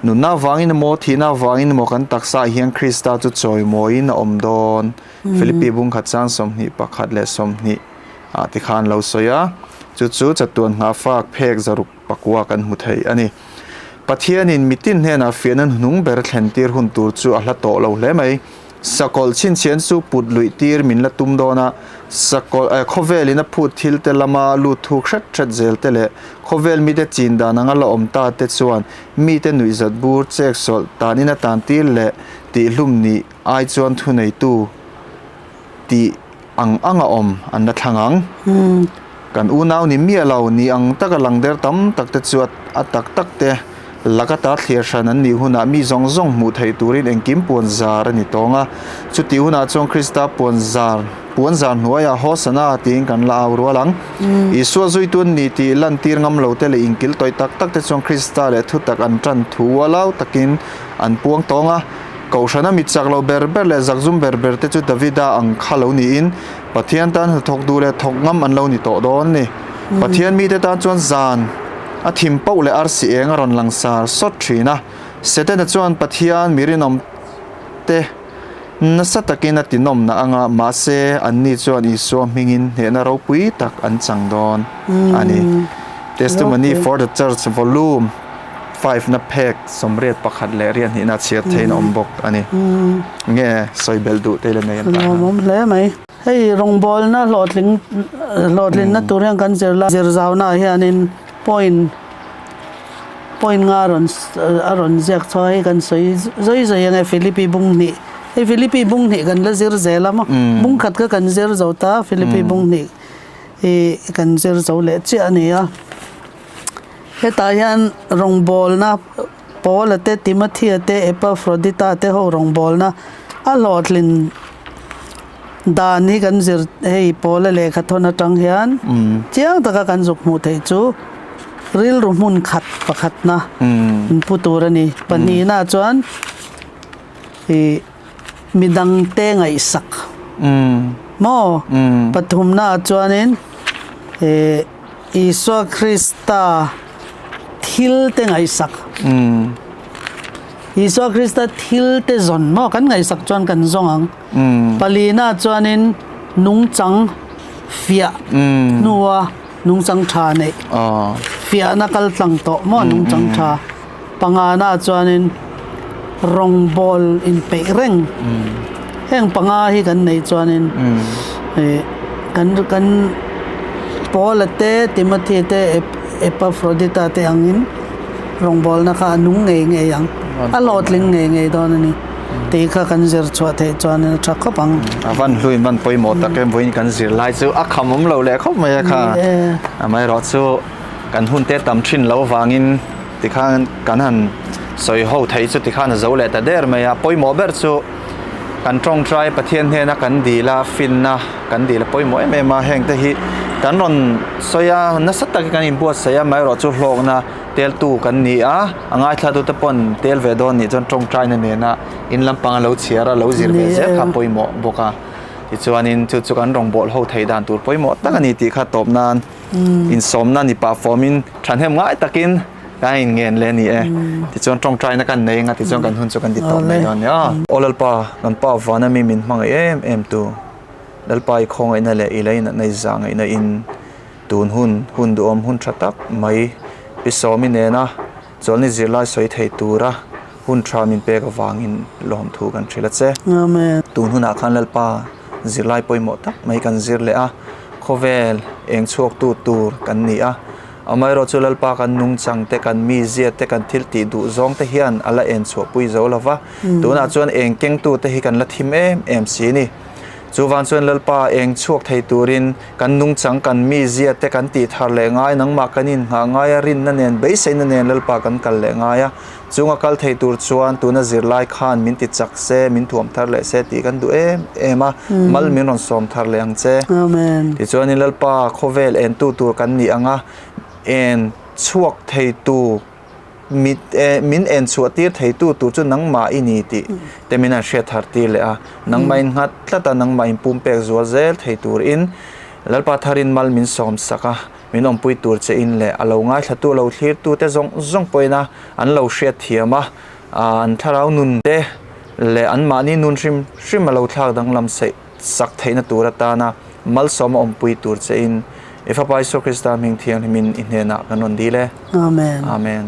Nunna avangin emaw, thihna avangin emaw kan taksaah hian Krista chu chawimawiin a awm dawn. Philippi bungkhat chang 21 leh 20 ah ti khan lo sawi a, chu chu chatuan nghahfak phek zaruk pakua kan hmu thei a ni. Pathianin mitin hnenah fiahna hnuhnung ber thlen tir hun tur chu a hla tawh lo hle mai. Sakawlh chhinchhian chu put luih tir min la tum dawn a, sakawlh eh khawvelin a phut thil te lama lut thuk hret hret zel te leh khawvel mite chin dan anga la awm ta te chuan mite nuihzat bur chek sawlh tanin a tan tir leh tihhlum nih ai chuan thuneitu tih ang anga awm an la thlang ang. Kan unau ni miah lo, ni ang taka lang der tam tak te chu a tak tak te laka ta thliar hran an nih hunah mi zawng zawng hmuh theih turin engkim puan zar a ni tawng a. Chutih hunah chuan Krista puan zar, puan zar hnuaiah Hosana tiin kan la au rual ang. Isua zuitu an ni tih lantir ngam lo te leh inkil tawih tak tak te chuan Krista leh thutak an tan thu ualau takin an puang tawng a. Kohhrana mit chak lo ber ber leh zakzum ber ber te chu Davida ang kha lo niin Pathian tan hnathawk duh leh thawk ngam an lo ni tawh dawn a ni. Pathian mite tan chuan zan a thim poh leh arsi eng a rawn lang sar sawt thin a. Setana chuan Pathian mi rinawm te nasa takin a tinawmna anga mahse anni chuan Isua hmingin hnehna ropui tak an chang dawn a ni. Testimony for the Church Volume. 5 na phek 81 leh riat hnihna chhiar theiin a awm bawk a ni. Nge sawi belh duh te la nei an tah. Awm hle mai. Hei rawngbawlna hlawhtling hlawhtlinna tur hian kan zir la zir zauna ah hianin point point nga rawn a rawn ziak chhuak a hei kan sawi zawi zawi ang e Philippi bung hnih hei Philippi bung hnih kan la zir zel a maw bung khat kha kan zir zo ta Philippi bung hnih hi kan zir zo leh chiah a ni a. Hetah hian rawngbawlna Paula te, Timothea te, Epafrodita te ho rawngbawlna a hlawhtlin dan hi kan zir hei Paula lehkha thawn atang hian chiang taka kan zuk hmuh theih chu rilru hmun khat pakhatna in pu tur a ni. Pahnihna chuan ih midangte ngaihsak maw? Pathumnaah chuanin ih. Isua Krista thil te ngaihsak. Isua Krista thil te zawn maw kan ngaihsak chuan kan zawng ang. Palina chuanin nungchang fiah hnua nungchang tha neih. Fiahna kal tlang tawh maw nungchang tha. Pangana chuanin rawngbawl inpeih reng. Heng panga hi kan neih chuanin kan kan Paula te, Timothy te, Epafrodita te angin rawngbawlna kha a nung ngei ngei ang, a hlawhtling ngei ngei dawn a ni tih kha kan zir chhuah theih chuanin a tha khawp ang. A van hluin van pawimawh tak em vawiin kan zir lai chu a kham awm lo leh khawp mai a kha. Amaherawhchu kan hun te tam thin lo avangin Tikhan kan han sawi ho theih chu tikhan a zo leh ta der mai a, pawimawh ber chu kan tawngtai Pathian hnena kan dil a, finna kan dil a pawimawh em em a, heng te hi kan rawn sawi a, nasa takin kan inbuatsaih a, amaherawhchu hlawkna Teltu kan ni a, a ngaithlatute pawn tel ve dawn nih chuan tawngtaina nena in lampanga lo chhiar a, lo zir ve zel kha pawimawh bawk a. Tichuanin chu chu kan rawngbâwl ho theih dan tur pawimawh tak a ni tih kha tawp nan insawmna ni pah fawmin thahnem ngai takin kan inngen leh a ni e. Tichuan tawngtaina kan nei anga tichuan kan hun chu kan ti tawp mai dawn a ni a. Aw Lalpa, kan Pa vana mi min hmangaih em em tu, Lalpa i khawngaihna leh i leinatna i zahngaihna in Tun hun, hun duhawm hun tha tak mai Pi Sawmi nena chawlhni zirlai sawi thei tura hun tha min pek avangin lawmthu kan hrilh a che. Amen. Tun hunah khan Lalpa zirlai pawimawh tak mai kan zir leh a, khawvel eng chhuaktu tur kan ni a. Amaherawh chu Lalpa kan nungchang te, kan mizia te, kan thil tih duh zawng te hian a la en chhuahpui zo lo va. Tunah chuan eng kengtu te hi kan la thim em em si ni. Chuvang chuan Lalpa eng chhuak thei turin kan nungchang kan mizia te kan tih thar leh ngai, nangmah kan inngah ngai a, rinna nen, beiseina nen Lalpa kan kal leh ngai a. Chunga kal thei tur chuan tuna zirlai khan min ti chak se, min thuam thar leh se tih kan duh em em a, mal min rawn sawm thar leh ang che. Amen. Tichuanin Lalpa khawvel entu tur kan nih ang a, en chhuak thei tu Mit e, min en chhuah tir theitu tur chu nangmah i ni tih te min han hriat thar tir leh a. Nangmah in nghat tlat a, nangmah in pumpek zual zel thei turin Lalpa tharin mal min sawm sak a, min awmpui tur che in leh a lo ngaithlatu, a lo thlirtu te zawng zawng pawhin a an lo hriat thiam a, an thlarau nun te leh anmahni nun hrim hrim a lo thlak danglam saih sak theihna tur atana malsawm a awmpui tur che in I Fapa Isua Krista hming thianghlimin i hnenah kan rawn dil e. Amen. Amen.